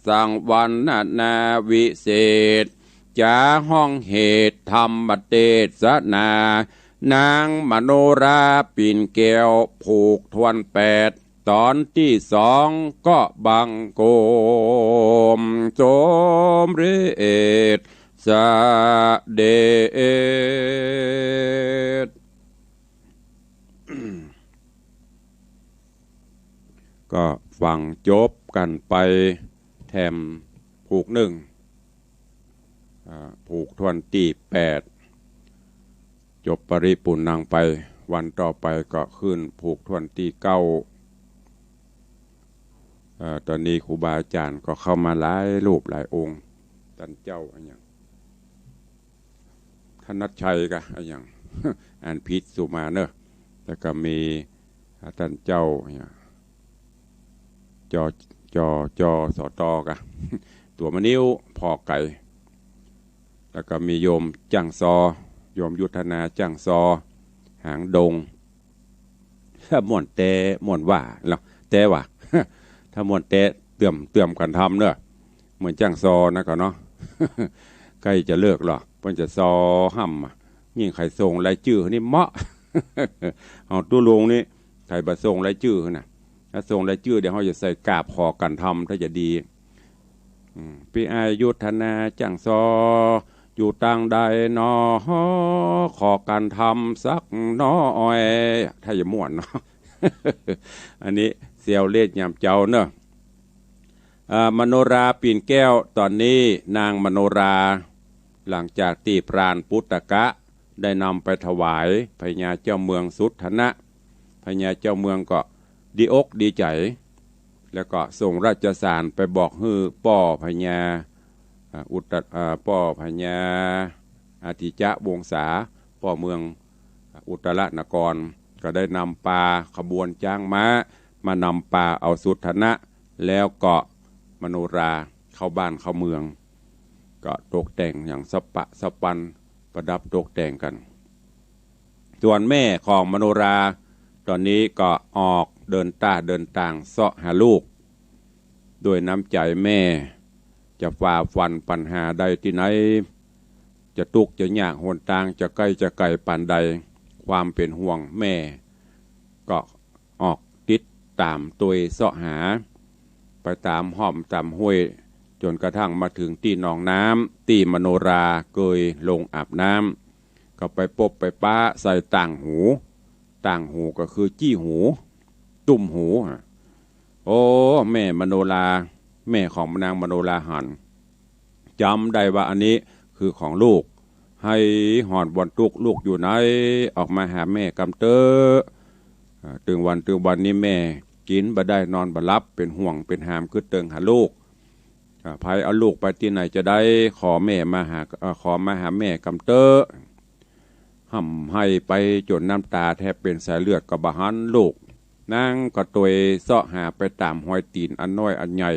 สังวรรณนาวิเศษ จาฮ้องเหตุธรรมเตสนา นางมโนราปิ่นแก้ว ผูกถ้วนแปด ตอนตี้สอง ก็บังคมสมเร็จเสด็จ ก็ฟังจบกั๋นไปแถมผูกนึ่ง อ่า ผูกถ้วนตี้แปด จบปริปุณณังไป วันต่อไปก็ขึ้นผูกถ้วนตี้เก้า เอ่อ ต๋อนนี้ครูบาอาจ๋ารย์ก็เข้ามาหลายรูปหลายองค์ ต้านเจ้าอะหยัง ธนัชชัยกะอะหยัง อ่านผิดสุมาเน่อ แล้วก็มี อ่า ต้านเจ้าอะหยัง จอ จอ จอ สอตอกะ ตั๋วมะนิ้ว ผ่อไก๋ แล้วก็มีโยมจ้างซอ โยมยุทธนาจ้างซอ หางดง ถ้าม่วนแต๊ม่วนว่าเนาะ แต๊ว่า ถ้าม่วนแต๊เติ่ม เติ่มกั๋นทำเน่อ เหมือนจ้างซอนะก่อเนาะ ใก้จะเลิกลอ เปิ้นจะซอห้ำอะ ยิ่งใค่ส่งรายจื้อนี่เหมาะ เอาตุ๊ลุงนี่ ใค่บ่ส่งรายจื้อน่ะ ถ้าส่งรายจื้อเดี๋ยวเฮาจะใส่กราบขอกั๋นทำ ถ้าจะดี อืม ปี้อ้ายยุทธนาจ้างซอ อยู่ตางใดหนอ ขอกั๋นทำสักหน้อย ถ้าจะม่วนเนาะ อันนี้เสี่ยวเลขยามเจ๊าเน่อ อ่า มโนราปิ่นแก้ว ต๋อนนี้นางมโนรา หลังจากตี้พรานปุตตกะ ได้นำไปถวายพญาเจ้าเมืองสุทธนะ พญาเจ้าเมืองก็ดีอกดีใจ๋ แล้วก็ส่งราชสารไปบอกหื้อป้อพญา อ่า อุตตะ อ่า ป้อพญาอาทิจวงศา ป้อเมืองอุตตรนคร ก็ได้นำปาขบวนจ๊างม้า มานำปาเอาสุทธนะ แล้วก็มโนราเข้าบ้านเข้าเมือง ก็ตกแต่งอย่างสะปะสะปัน ประดับตกแต่งกั๋น ส่วนแม่ของมโนรา ต๋อนนี้ก็ออกเดินต้าเดินตางเซาะหาลูก ด้วยน้ำใจ๋แม่ จะฝ่าฟันปัญหาใดตี้ไหน จะตุ๊กจะยากหนตางจะใก้จะไก๋ปานใด ความเป๋นห่วงแม่ ก็ออกติดต๋ามตวยเซาะหา ไปต๋ามฮ่อมต๋ามห้วย จ๋นกระทั่งมาเถิงตี้หนองน้ำ ตี้มโนราเกยลงอาบน้ำ ก็ไปปบไปป๊าใส่ต่างหู ต่างหูก็คือจี้หู ตุ้มหูอะ โอ้ แม่มโนรา แม่ของนางมโนราหัน จ๋ำได้ว่าอันนี้คือของลูก ไห้หอนบ่อนตุ๊ก ลูกอยู่ไหน ออกมาหาแม่กำเต๊อะ อ่า ตึงวัน ตึงวันนี้แม่กิ๋นบ่ได้นอนบ่หลับ เป๋นห่วงเป๋นหาม กึ๊ดเติงหาลูก อ่า ใผเอาลูกไปตี้ไหนจะได้ ขอแม่มาหา เอ่อ ขอมาหาแม่กำเต๊อะ ฮ่ำไห้ไปจ๋นน้ำต๋าแทบเป๋นสายเลือดก็บ่หันลูก นางก็ตวยเซาะหาไปต๋ามฮอยตี๋นอันน้อยอันใหญ่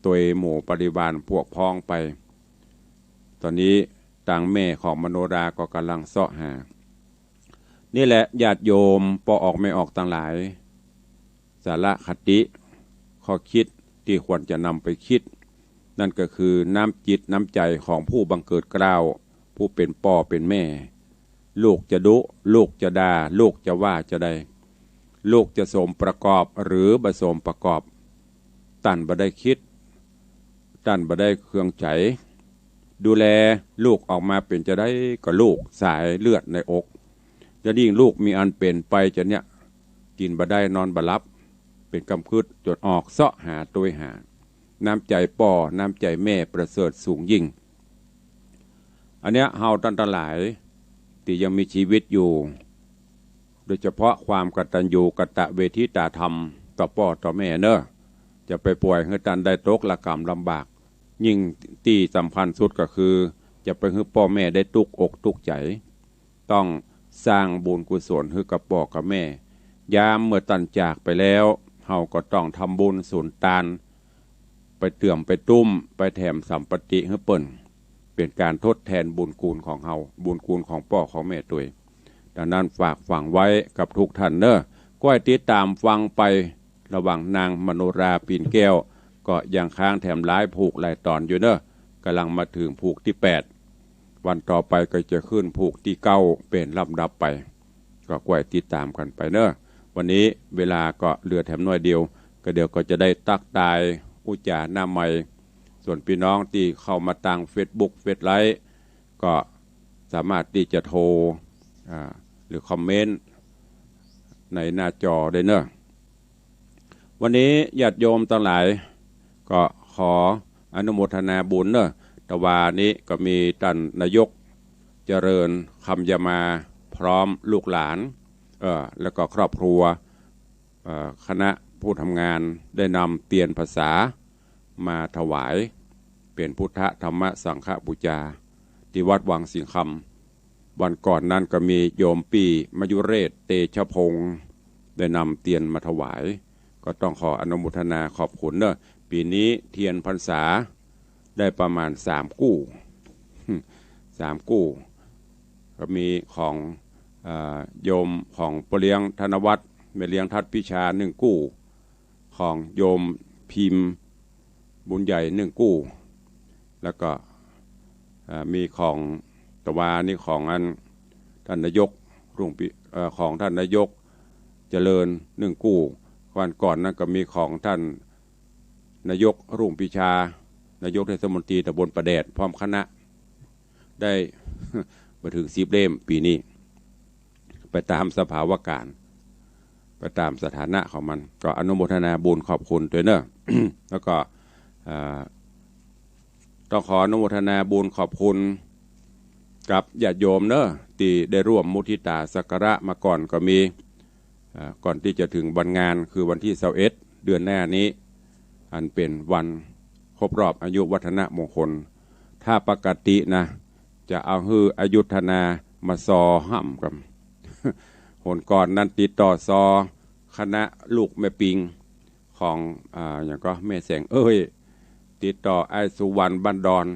ตวยหมู่บริวารพวกพ้องไป ต๋อนนี้ตางแม่ของมโนราก็ก่ำลังเซาะหา นี่แหละญาติโยมป้อออกแม่ออกตังหลาย สาระคติ ข้อคิดตี้ควรจะนำไปคิด นั่นก็คือน้ำจิตน้ำใจ๋ของผู้บังเกิดเกล้า ผู้เป๋นป้อเป๋นแม่ ลูกจะดุ ลูกจะด่า ลูกจะว่าจะใด ลูกจะสมประกอบหรือบ่สมประกอบ ต้านบ่ได้คิด ต้านบ่ได้เคืองใจ๋ ดูแลลูกออกมาเป๋นจาใดก็ลูกสายเลือดในอก จะยิ่งลูกมีอันเป๋นไปจาเนี้ย กิ๋นบ่ได้นอนบ่หลับ เป๋นกำกึ๊ดจ๋นออกเซาะหาตวยหา น้ำใจ๋ป้อน้ำใจ๋แม่ประเสริฐสูงยิ่ง อันเนี้ยเฮาต้านตังหลายตี้ยังมีจีวิตอยู่ โดยเฉพาะความกตัญญูกตเวทิตาธรรมต่อป้อต่อแม่เน่อ จะไปป่อยหื้อต้านได้ตกระก๋ำลำบาก ยิ่งตี้สำคัญสุดก็คือ จะไปหื้อป้อแม่ได้ตุ๊กอกตุ๊กใจ๋ ต้องสร้างบุญกุศลหื้อกับป้อกับแม่ ยามเมื่อต้านจากไปแล้ว เฮาก็ต้องทำบุญสุนตาน ไปเตื่อมไปตุ้ม ไปแถมสัมปติหื้อเปิ้น เป๋นก๋านทดแทนบุญคุณของเฮา บุญคุณของป้อของแม่ตวย ดังนั้นฝากฝังไว้กับทุกท่านเน่อ ก้อยติดต๋ามฟังไป ระหว่างนางมโนรา ปิ่นแก้ว ก็ยังค้างแถมหลายผูกหลายต๋อนอยู่เน่อ ก่ำลังมาเถิงผูกตี้แปด วันต่อไปก็จะขึ้นผูกตี้เก้าเป๋นลำดับไป ก็ก้อยติดต๋ามกั๋นไปเน่อ วันนี้เวลาก็เหลือแถมน้อยเดียว ก็เดี๋ยวก็จะได้ตั๊กตายอุจจาหน้าไมค์ ส่วนปี้น้องตี้เข้ามาตางเฟซบุ๊ก เฟซไลฟ์ ก็สามารถตี้จะโทร อ่า หรือคอมเมนต์ในหน้าจอได้เน่อ วันนี้ญาติโยมตังหลาย ก็ขออนุโมทนาบุญเน่อ ตะวานี้ก็มีต้านนายกเจริญ คำยามา พร้อมลูกหลาน เอ่อ แล้วก็ครอบครัว เอ่อ คณะผู้ทำงานได้นำเตียนพรรษามาถวาย เป๋นพุทธธรรมสังฆบูชา ตี้วัดวังสิงห์คำ วันก่อนนั้นก็มีโยมปี้มายุเรศ เตชะพงษ์ ได้นำเตียนมาถวาย ก็ต้องขออนุโมทนาขอบคุณเน่อ ปี๋นี้เตียนพรรษาได้ประมาณสามกู้ สามกู้ ก็มีของ เอ่อ โยมของป้อเลี้ยงธนวัฒน์ แม่เลี้ยงทัดพิชาหนึ่งกู้ ของโยมพิมพ์บุญใหญ่หนึ่งกู้ แล้วก็ เอ่อ มีของตะวานี้ของอันต้านนายกรุ่งปี เอ่อ ของต้านนายกเจริญหนึ่งกู้ วันก่อนนั้นก็มีของต้านนายกรุ่งปีชา นายกเทศมนตรีตำบลป่าแดด พร้อมคณะ ได้ บ่เถิงสิบเล่มปี๋นี้ ไปต๋ามสภาวะก๋ารณ์ ไปต๋ามสถานะของมัน ก็อนุโมทนาบุญขอบคุณตวยเน่อ แล้วก็ เอ่อ ต้องขออนุโมทนาบุญขอบคุณกับญาติโยมเน่อ ตี้ได้ร่วมมุทิตาสักการะมาก่อนก็มี เอ่อ ก่อนตี้จะเถิงวันงานคือวันตี้ซาวเอ็ด เดือนหน้านี้ อันเป๋นวันครบรอบอายุวัฒนมงคล ถ้าปกตินะ จะเอาหื้ออยุธนามาซอห้ำก่ำ หนก่อนนั้นติดต่อซอคณะลูกแม่ปิงของ อ่า หยังก็แม่แสงเอ้ย ติดต่ออ้ายสุวรรณบ้านดอน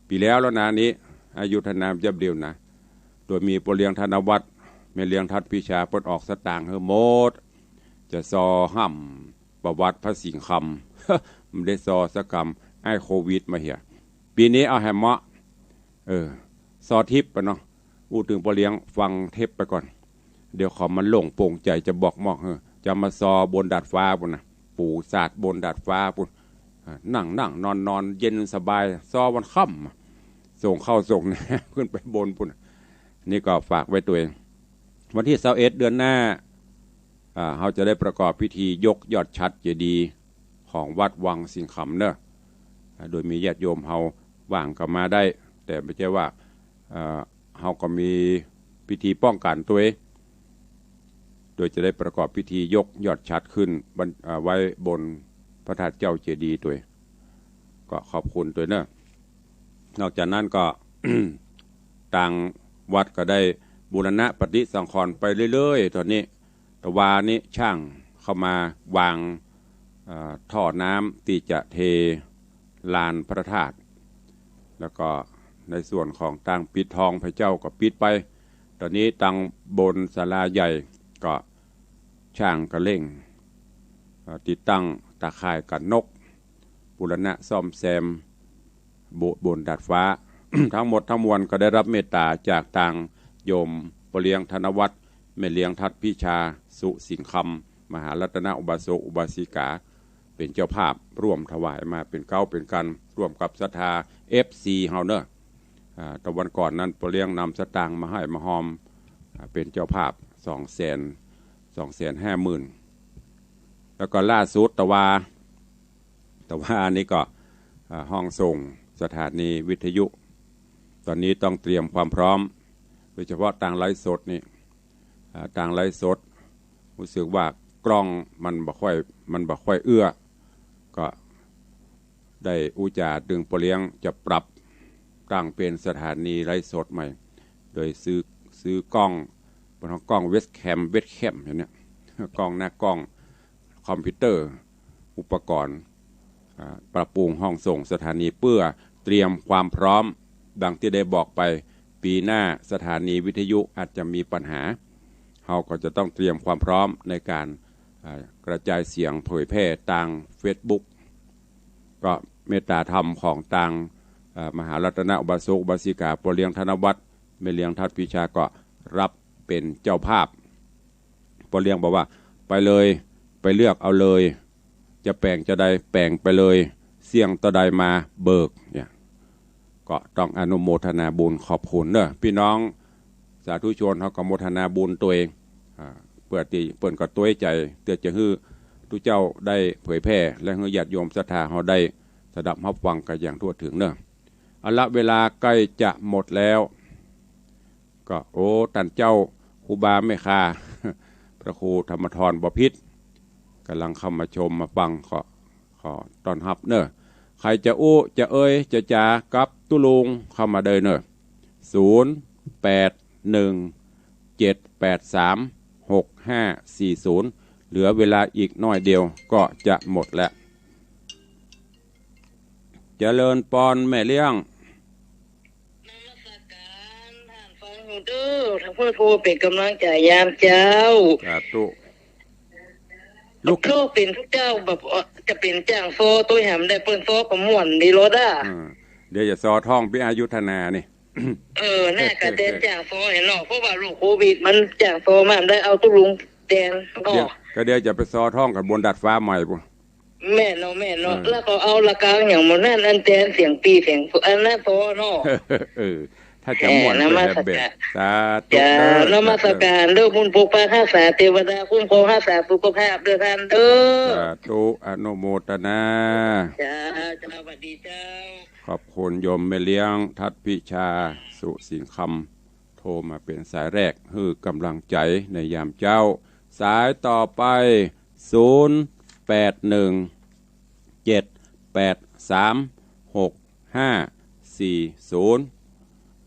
ปี๋แล้วแล้วนะนี้ อยุธนายับเดียวนะ โดยมีป้อเลี้ยงธนวัฒน์ แม่เลี้ยงทัดพิชา เปิ้นออกสตางค์หื้อหมด จะซอห้ำประวัติพระสิงห์คำ บ่ได้ซอสักกำ อ้ายโควิดมาเหีย ปี๋นี้เอาแหมเหมาะ เออ ซอเทปไปเนาะ อู้เถิงป้อเลี้ยงฟังเทปไปก่อน เดี๋ยวเขามาโล่งโปร่งใจ๋จะบอกมอบหื้อ จะมาซอบนดาดฟ้าปู๊นนะ ปูสาดบนดาดฟ้าปู๊น อ่า นั่งนั่งนอนนอนเย็นสบาย ซอวันค่ำ ส่งข้าวส่งน้ำขึ้นไปบนปู๊น นี่ก็ฝากไว้ตวย วันตี้ซาวเอ็ดเดือนหน้า อ่า เฮาจะได้ประกอบพิธียกยอดฉัตรเจดีย์ของวัดวังสิงห์คำเน่อ อ่า โดยมีญาติโยมเฮาว่างก็มาได้ แต่บ่ใจ้ว่า เอ่อ เฮาก็มีพิธีป้องกั๋นตวย โดยจะได้ประกอบพิธียกยอดฉัตรขึ้นบน เอ่อ ไว้บนพระธาตุเจ้าเจดีย์ตวย ก็ขอบคุณตวยเน่อ นอกจากนั้นก็ ตางวัดก็ได้บูรณะปฏิสังขรณ์ไปเรื่อยๆ ต๋อนนี้ ตะวานี้จ้างเข้ามาวาง เอ่อ ท่อน้ำตี้จะเทลานพระธาตุ แล้วก็ในส่วนของตางปิดทองพระเจ้าก็ปิดไป ต๋อนนี้ตางบนศาลาใหญ่ก็จ้างก็เร่ง เอ่อ ติดตั้งตาข่ายกั๋นนก บูรณะซ่อมแซม โบสถ์บนดาดฟ้า ทั้งหมดทั้งมวลก็ได้รับเมตต๋าจากตางโยมป้อเลี้ยงธนวัฒน์ แม่เลี้ยงทัดพิชา สุสิงห์คำ มหารัตนอุบาสกอุบาสิกา เป๋นเจ้าภาพร่วมถวายมาเป๋นเก๊าเป๋นกั๋น ร่วมกับศรัทธา เอฟซี เฮาเนาะ อ่า ตะวันก่อนนั้นป้อเลี้ยงนำสตางค์มาหื้อมาฮอม อ่า เป๋นเจ้าภาพ สองแสน สองแสนห้าหมื่น แล้วก็ล่าสุดตะวา ตะวานี่ก็ อ่า ห้องส่งสถานีวิทยุ ต๋อนนี้ต้องเตรียมความพร้อม โดยเฉพาะตางไลฟ์สดนี่ อ่า ตางไลฟ์สด ฮู้สึกว่ากล้องมันบ่ค่อย มันบ่ค่อยเอื้อ ก็ได้อู้จ๋าตึงป้อเลี้ยงจะปรับตั้งเป๋นสถานีไลฟ์สดใหม่ โดยซื้อ ซื้อกล้อง เปิ้นฮ้องกล้องเว็บแคม เว็บแคมอย่างเนี้ย กล้องหน้ากล้อง คอมพิวเตอร์ อุปกรณ์ อ่า ปรับปรุงห้องส่งสถานีเพื่อเตรียมความพร้อม ดังตี้ได้บอกไป ปี๋หน้าสถานีวิทยุอาจจะมีปัญหา เฮาก็จะต้องเตรียมความพร้อมในก๋าน อ่า กระจายเสียงเผยแพร่ตางเฟซบุ๊ก ก็เมตตาธรรมของตาง อ่า มหารัตนอุบาสกอุบาสิกา ป้อเลี้ยงธนวัฒน์ แม่เลี้ยงทัดพิชาก็รับเป๋นเจ้าภาพ ป้อเลี้ยงบอกว่า ไปเลย ไปเลือกเอาเลย จะแป๋งจาใดแป๋งไปเลย เสี้ยงเต้าใดมาเบิก เนี่ย ก็ต้องอนุโมทนาบุญขอบคุณเนาะ ปี้น้องสาธุชน เฮาก็โมทนาบุญตวย อ่า เปื้อตี้เปิ้นก็ตวยใจ๋ เตื้อจะหื้อตุ๊เจ้าได้เผยแพร่ และหื้อญาติโยมศรัทธาเฮาได้สดับฮับฟังกั๋นอย่างทั่วเถิงเนาะ เอาละ เวลาใก้จะหมดแล้ว ก็ โอ้ ต้านเจ้าครูบาแม่ค่า พระครูธรรมธรบ่ผิด ก่ำลังเข้ามาชมมาฟัง ขอ ขอต้อนฮับเนาะ ใผจะอู้ จะเอ่ย จะจ๋ากับตุ๊ลุงเข้ามาได้เนาะ ศูนย์ แปด หนึ่ง เจ็ด แปด สาม หก ห้า สี่ ศูนย์ เหลือเวลาอีกหน้อยเดียวก็จะหมดแล้ว เจริญปอนแม่เลี้ยง นมัสการ ต้านฟังอยู่เด้อ ถ้าเปิ้นโทรเป๋นก๋ำลังใจ๋ยามเจ๊า สาธุ ลูก โทรเป๋นตุ๊เจ้าแบบ เอ่อ จะเป๋นจ้างซอตวยแหมได้ เปิ้นซอก็ม่วนดีลอดอะ อ่า เดี๋ยวจะซอท่องปี้อยุธนานี่ เออ น่าจะแตนจ้างซอแหมเนาะ เพราะว่าโรคโควิดมันจ้างซอมาบ่ได้ เอาตุ๊ลุงแตนเนาะ เดี๋ยว ก็เดี๋ยวจะไปซอท่องกั๋นบนดาดฟ้าใหม่ปู้น แม่นเนาะ แม่นเนาะ เออ แล้วก็เอาละกังอย่างหมู่นั้น อันแตนเสียงปีเสียง อันนั้นพอเนาะ เออ ถ้าจะม่วน แหม นมัสการ ไปแฮมเบะ สาธุ เจ้า เด้อ นมัสการเด้อ บุญปกปักฮักษา เตวดาคุ้มครองฮักษาสุขภาพเด้อต้านเด้อ สาธุ อนุโมทนา เจ้า เจ้า สวัสดีเจ้า ขอบคุณโยมแม่เลี้ยงทัดพิชา สุสิงห์คำ โทรมาเป๋นสายแรก หื้อก๋ำลังใจ๋ในยามเจ๊า สายต่อไป ศูนย์ แปด หนึ่ง เจ็ด แปด สาม หก ห้า สี่ ศูนย์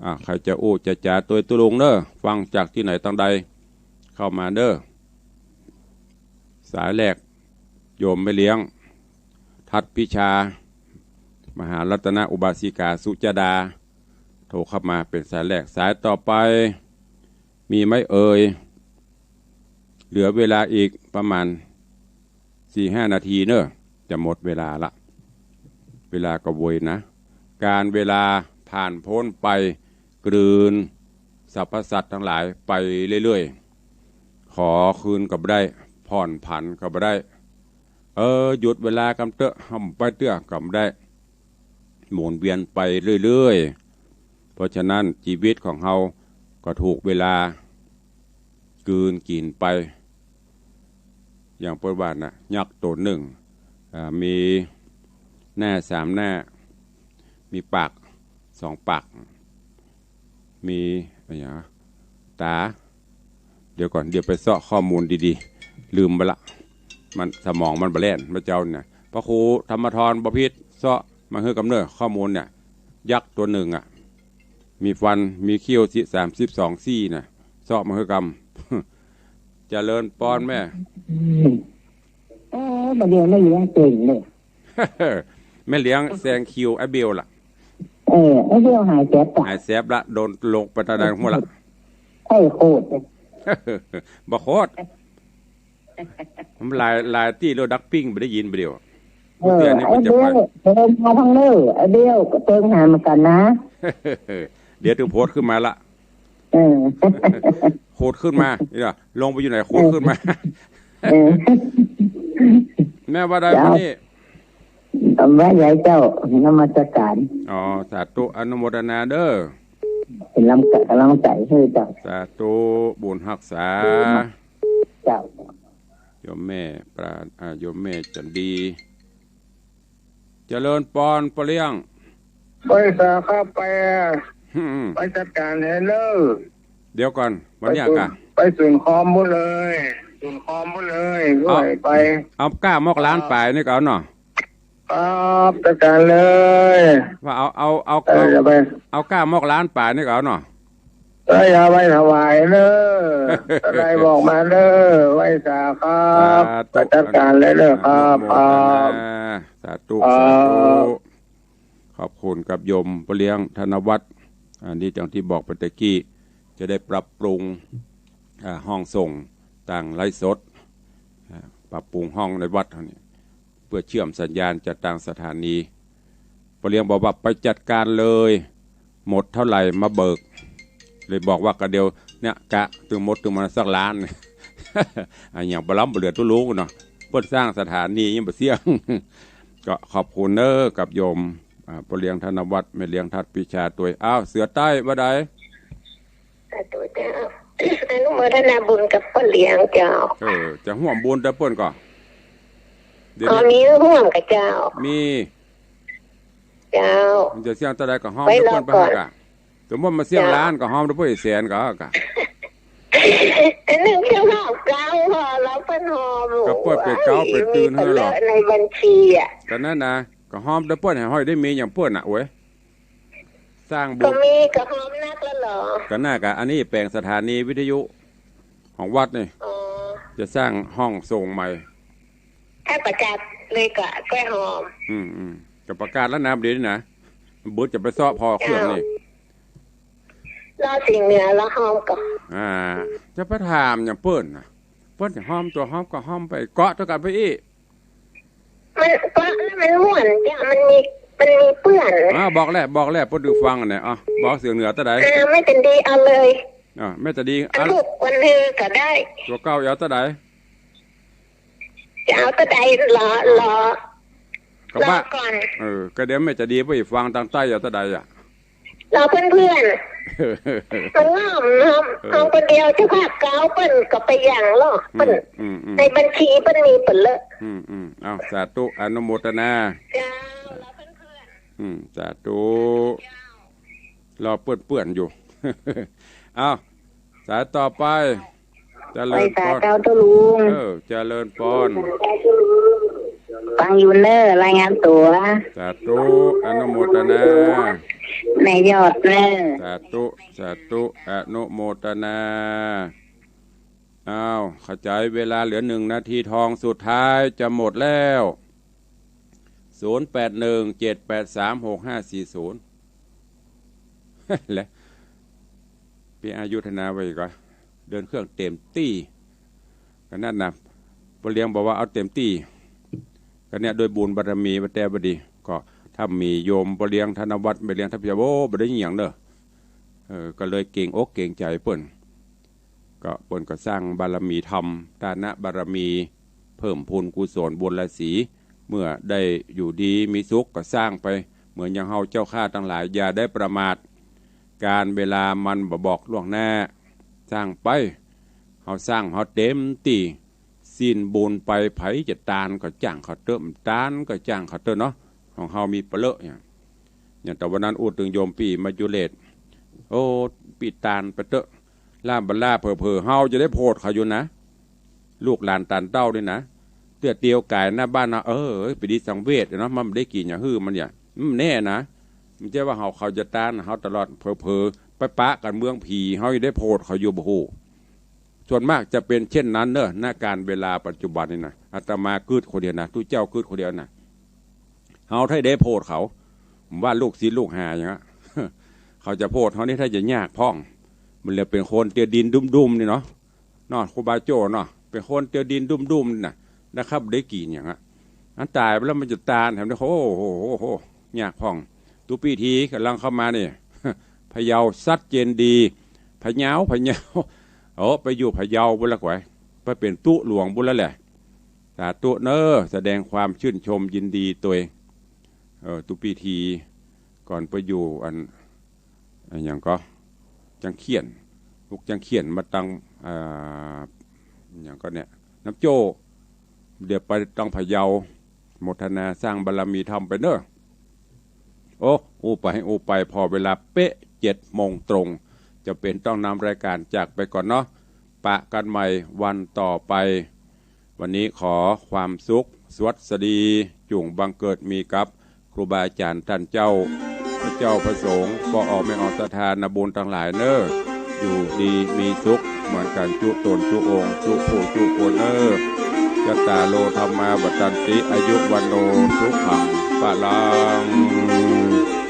อ่า ใผจะอู้จะจ๋าตวยตุ๊ลุงเนาะ ฟังจากตี้ไหนตางใด เข้ามาเนาะ สายแรก โยมแม่เลี้ยงทัดพิชา มหารัตนอุบาสิกาสุจดา โทรเข้ามาเป๋นสายแรก สายต่อไป มีไหมเอ่ย เหลือเวลาอีกประมาณสี่ห้านาทีเนาะ จะหมดเวลาละ เวลาก็ไวนะ กาลเวลาผ่านป๊นไป กลืนสรรพสัตว์ตังหลายไปเรื่อยๆ ขอคืนก็บ่ได้ ผ่อนผันก็บ่ได้ เออ หยุดเวลากำเต๊อะ ห้ามไปเตื้อก็บ่ได้ หมุนเวียนไปเรื่อยๆ เพราะฉะนั้นจีวิตของเฮาก็ถูกเวลากลืนกิ๋นไป อย่างเปิ้นว่าน่ะ ยักษ์ตั๋วนึ่ง อ่า มีหน้าสามหน้า มีปากสองปาก มีอะหยัง ต๋า เดี๋ยวก่อน เดี๋ยวไปเซาะข้อมูลดีๆ ลืมไปละ มัน สมองมันบ่แล่น เมื่อเจ๊านี่นะ พระครูธรรมธรบ่ผิด เซาะมาหื้อกำเนาะ ข้อมูลเนี่ย ยักษ์ตั๋วนึ่งอะ มีฟัน มีเขี้ยวสิ สามสิบสองซี่น่ะ เซาะมาหื้อกำ เจริญปอนแม่ อืม เออ บ่าเดี่ยวแม่เลี้ยงเก่งเลย แม่เลี้ยงแซงคิวไอ้เบลล่ะ เออ ไอ้เบลหายแสบปะ หายแสบละ โดนลงไปตะไดหัวละ ใช่โคตร บ่โคตร มันหลาย หลายตี้แล้วดักปิ้งบ่ได้ยินบ่าเดี่ยว เออ เมื่อกี้อันนี้ ไอ้ มันจะ เบล ไป เดินมาทางเนอ ไอ้เบลก็เติมหาเหมือนกันนะ เดี๋ยวถึงโพสต์ขึ้นมาละ เออ ขุดขึ้นมา นี่ล่ะ ลงไปอยู่ไหน ขุดขึ้นมา เออ แม่ว่าได้ เดี๋ยว มื้อนี้ ไป กำว่าใหญ่เจ้า นมัสการ อ๋อ สาธุ อนุโมทนาเด้อ เป๋นกำลังใจ๋หื้อเจ้า สาธุ บุญฮักษา เจ้า โยมแม่ปรา อ่า โยมแม่จันดี เจริญปอน ป้อเลี้ยง ไปสาขาไป อืม ไปจัดก๋านหื้อเน่อ เดี๋ยวก่อน วันนี้ ไปศูนย์ กะ ไปศูนย์คอมปู้นเลย ศูนย์คอมปู้นเลย เอา ไป เอาก้ามอกล้านป๋ายนี่ก็เอาเนาะ ครับ จัดก๋านเลย ว่าเอา เอา เอา เออ เอา อย่าไป เอาก้ามอกล้านป๋ายนี่ก็เอาเนาะ เออ อย่าไปถวายเน่อ จะได้บอกมาเน่อ ไหว้สาครับ สาธุ ไปจัดก๋านเลยเน่อครับ อนุโมทนา ครับ สาธุ ครับ สาธุ ขอบคุณกับโยมป้อเลี้ยงธนวัฒน์ อันนี้อย่างตี้บอกไปตะกี้ จะได้ปรับปรุง อ่า ห้องส่งตางไลฟ์สด อ่า ปรับปรุงห้องในวัดเฮานี่ เปื้อเจื้อมสัญญาณจากตางสถานี ป้อเลี้ยงบอกว่าไปจัดก๋านเลย หมดเต้าใดมาเบิก เลยบอกว่าก็เดี๋ยวเนี่ยกะตึงหมดตึงมาสักล้าน อะหยังบ่ล้ำบ่เหลือตุ๊ลุงเนาะ เปิ้นสร้างสถานียังบ่เสี้ยง ก็ขอบคุณเน่อกับโยม อ่า ป้อเลี้ยงธนวัฒน์ แม่เลี้ยงทัดปิชาตวย อ้าว เสือใต้ว่าใด สาธุเจ้า อนุโมทนาบุญกับป้อเลี้ยงเจ้า เออ จะฮ่วมบุญตวยเปิ้นก่อ เดี๋ยว อ๋อ นี้ มีฮ่วมกับเจ้า มี เจ้า มันจะเสี้ยงเต้าใดก็ฮ้อมตวยเปิ้นไป ไว้รอก่อน หากะ สมมุติมาเสี้ยง เจ้า ล้านก็ฮ้อมตวยเปิ้นแสนก็ กะ อันนึ่งเจ้าฮ้อมเก๊าพอแล้วเปิ้นฮ้อม ก็เปิ้นเป๋นเก๊าเป๋นตื่นหื้อหรอก มีเป๋นเลอะในบัญชีอะ ก็นั่นนะ ก็ฮ้อมตวยเปิ้น หื้อฮ้อยได้มีอย่างเปิ้นน่ะ โอ๊ย สร้างบุญ ก็มีก็ฮ้อมนักแล้วเหรอ ก็น่ากะ อันนี้แป๋งสถานีวิทยุของวัดนี่ อ๋อ จะสร้างห้องส่งใหม่ ถ้าประกาศเลยก็ ก็ฮ้อม อืม อืม ก็ประกาศแล้วนะ เดี๋ยวนี้นะ บุญจะไปเซาะผ่อเครื่องนี่ เจ้า รอเสียงเหนือแล้วฮ้อมก่อ อ่า จะไปถามอย่างเปิ้นน่ะ เปิ้นจะฮ้อมตวยฮ้อมก็ฮ้อมไป เกาะตวยกั๋นไปอี้ มัน เกาะแล้วมันม่วนเจ้า มันมี มันมีเปื้อน อ่า บอกแล้ว บอกแล้ว เปิ้นได้ฟังอันนี้ อ่ะ บอกเสียงเหนือเต้าใด อ่า แม่จันดีเอาเลย อ่า แม่จันดี อัน อ่ะ ลูกวันลือก็ได้ ตั๋วเก่าเอาเต้าใด จะเอาเต้าใด รอ รอ ก็ว่า รอก่อน เออ ก็เดี๋ยวแม่จันดีไปฟังตางใต้เอาเต้าใดอะ รอเปื้อนๆ มันง่อมเนาะ เออ เอาคนเดียวเจ้าภาพเก๊าเปิ้นก็ไปอย่างลอ อืม เปิ้น อืม อืม ในบัญชีเปิ้นมีเป๋นเลอะ อืม อืม เอา สาธุ อนุโมทนา เจ้า รอเปื้อนๆ อืม สาธุ รอเปื้อนๆ อยู่ เอา สายต่อไป เจริญปอน ไหว้สาเจ้าตุ๊ลุง เออ เจริญปอน ฟังอยู่เน่อ รายงานตั๋ว สาธุ อนุโมทนา แม่ยอดเน่อ สาธุ สาธุ อนุโมทนา อ้าว ขจายเวลาเหลือหนึ่งนาทีทอง สุดท้ายจะหมดแล้ว ศูนย์แปดหนึ่ง เจ็ดแปดสาม หกห้าสี่ศูนย์ และ ปี้อายุธนาไว้ก่อ เดินเครื่องเต๋มตี้ ก็นั่นนะ ป้อเลี้ยงบอกว่าเอาเต๋มตี้ ก็เนี่ย โดยบุญบารมีว่าแต่บ่ดี ก็ถ้ามีโยมป้อเลี้ยงธนวัฒน์ แม่เลี้ยงทัพยา โอ้ บ่ได้หยังเน่อ เออ ก็เลยเกรงอกเกรงใจ๋เปิ้น ก็เปิ้นก็สร้างบารมีธรรม ทานบารมี เพิ่มพูนกุศลบุญราศี เมื่อได้อยู่ดีมีสุขก็สร้างไป เหมือนอย่างเฮาเจ้าข้าตังหลาย อย่าได้ประมาท กาลเวลามันบ่บอกล่วงหน้า สร้างไป เฮาสร้างเฮาเต๋มตี้ สิ้นบุญไป ใผจะตานก็จ้างเขาเต๊อะ บ่ตานก็จ้างเขาเต๊อะเนาะ ของเฮามีเป๋นเลอะเนี่ย อย่างแต่วันนั้นอู้เถิงโยมปี้มาจุเรศ โอ้ ปี้ตานไปเต๊อะ ล้ามบ่ล้า เผลอๆ เฮาจะได้โผดเขาอยู่นะ ลูกหลานตานเต้านี่นะ เตื้อเตียวก๋ายหน้าบ้านนะ เออ ไปดีสังเวชเนาะ มันบ่ได้กิ๋นอย่างหื้อมันเนี่ย มันแน่นะ มันจะว่าเฮา เขาจะตานเฮาตลอด เผลอๆ ไปปะกั๋นเมืองผี เฮาจะได้โผดเขาอยู่บ่ฮู้ ส่วนมากจะเป๋นเช่นนั้นเน่อ ณ กาลเวลาปัจจุบันนี่นะ อาตมากึ๊ดคนเดียวนะ ตุ๊เจ้ากึ๊ดคนเดียวนะ เฮาถ้าได้โผดเขา ผมว่าลูกศิษย์ลูกหาอย่างเงี้ย เขาจะโผดเฮานี่ถ้าจะยากพ่อง มันเลยเป๋นคนเตียวดินดุ้มๆ นี่เนาะ เนาะ ครูบาโจ้เนาะ เป๋นคนเตียวดินดุ้มๆ นี่นะ นะครับ ได้กิ๋นอย่างเงี้ย อันต๋ายไปแล้วมันจะตานแถมนี่ โอ้โห โอ้โห ยากพ่อง ตุ๊ปี้ตี้ก่ำลังเข้ามานี่ พะเยา ชัดเจนดี พะเยา พะเยา โอ้ ไปอยู่พะเยาปู้นละก๋วย ไปเป๋นตุ๊หลวงปู้นแล้วแหละ สาธุเน่อ แสดงความชื่นชมยินดีตวย เออ ตุ๊ปีที ก่อนไปอยู่อัน อันหยังก็ จังเขียน ลูกจังเขียนมาตัง อ่า หยังก็เนี่ย น้ำโจ้ เดี๋ยวไปตังพะเยา โมทนาสร้างบารมีธรรมไปเนอะ โอ้ อู้ไป อู้ไป ผ่อเวลาเป๊ะ เจ็ดโมงตรง จะเป๋นต้องนำรายก๋านจากไปก่อนเนาะ ปะกั๋นใหม่วันต่อไป วันนี้ขอความสุข สวัสดี จุ่งบังเกิดมีกับครูบาอาจ๋ารย์ต้านเจ้า พระเจ้าพระสงฆ์ ป้ออ่อแม่อ่อศรัทธานาบุญตังหลายเน่อ อยู่ดีมีสุขเหมือนกั๋นจุ๊ต๋นจุ๊องค์จุ๊ผู้จุ๊คนเน่อ จัตตาโร ธัมมา วัฑฒันติ อายุ วัณโณ สุขัง พลัง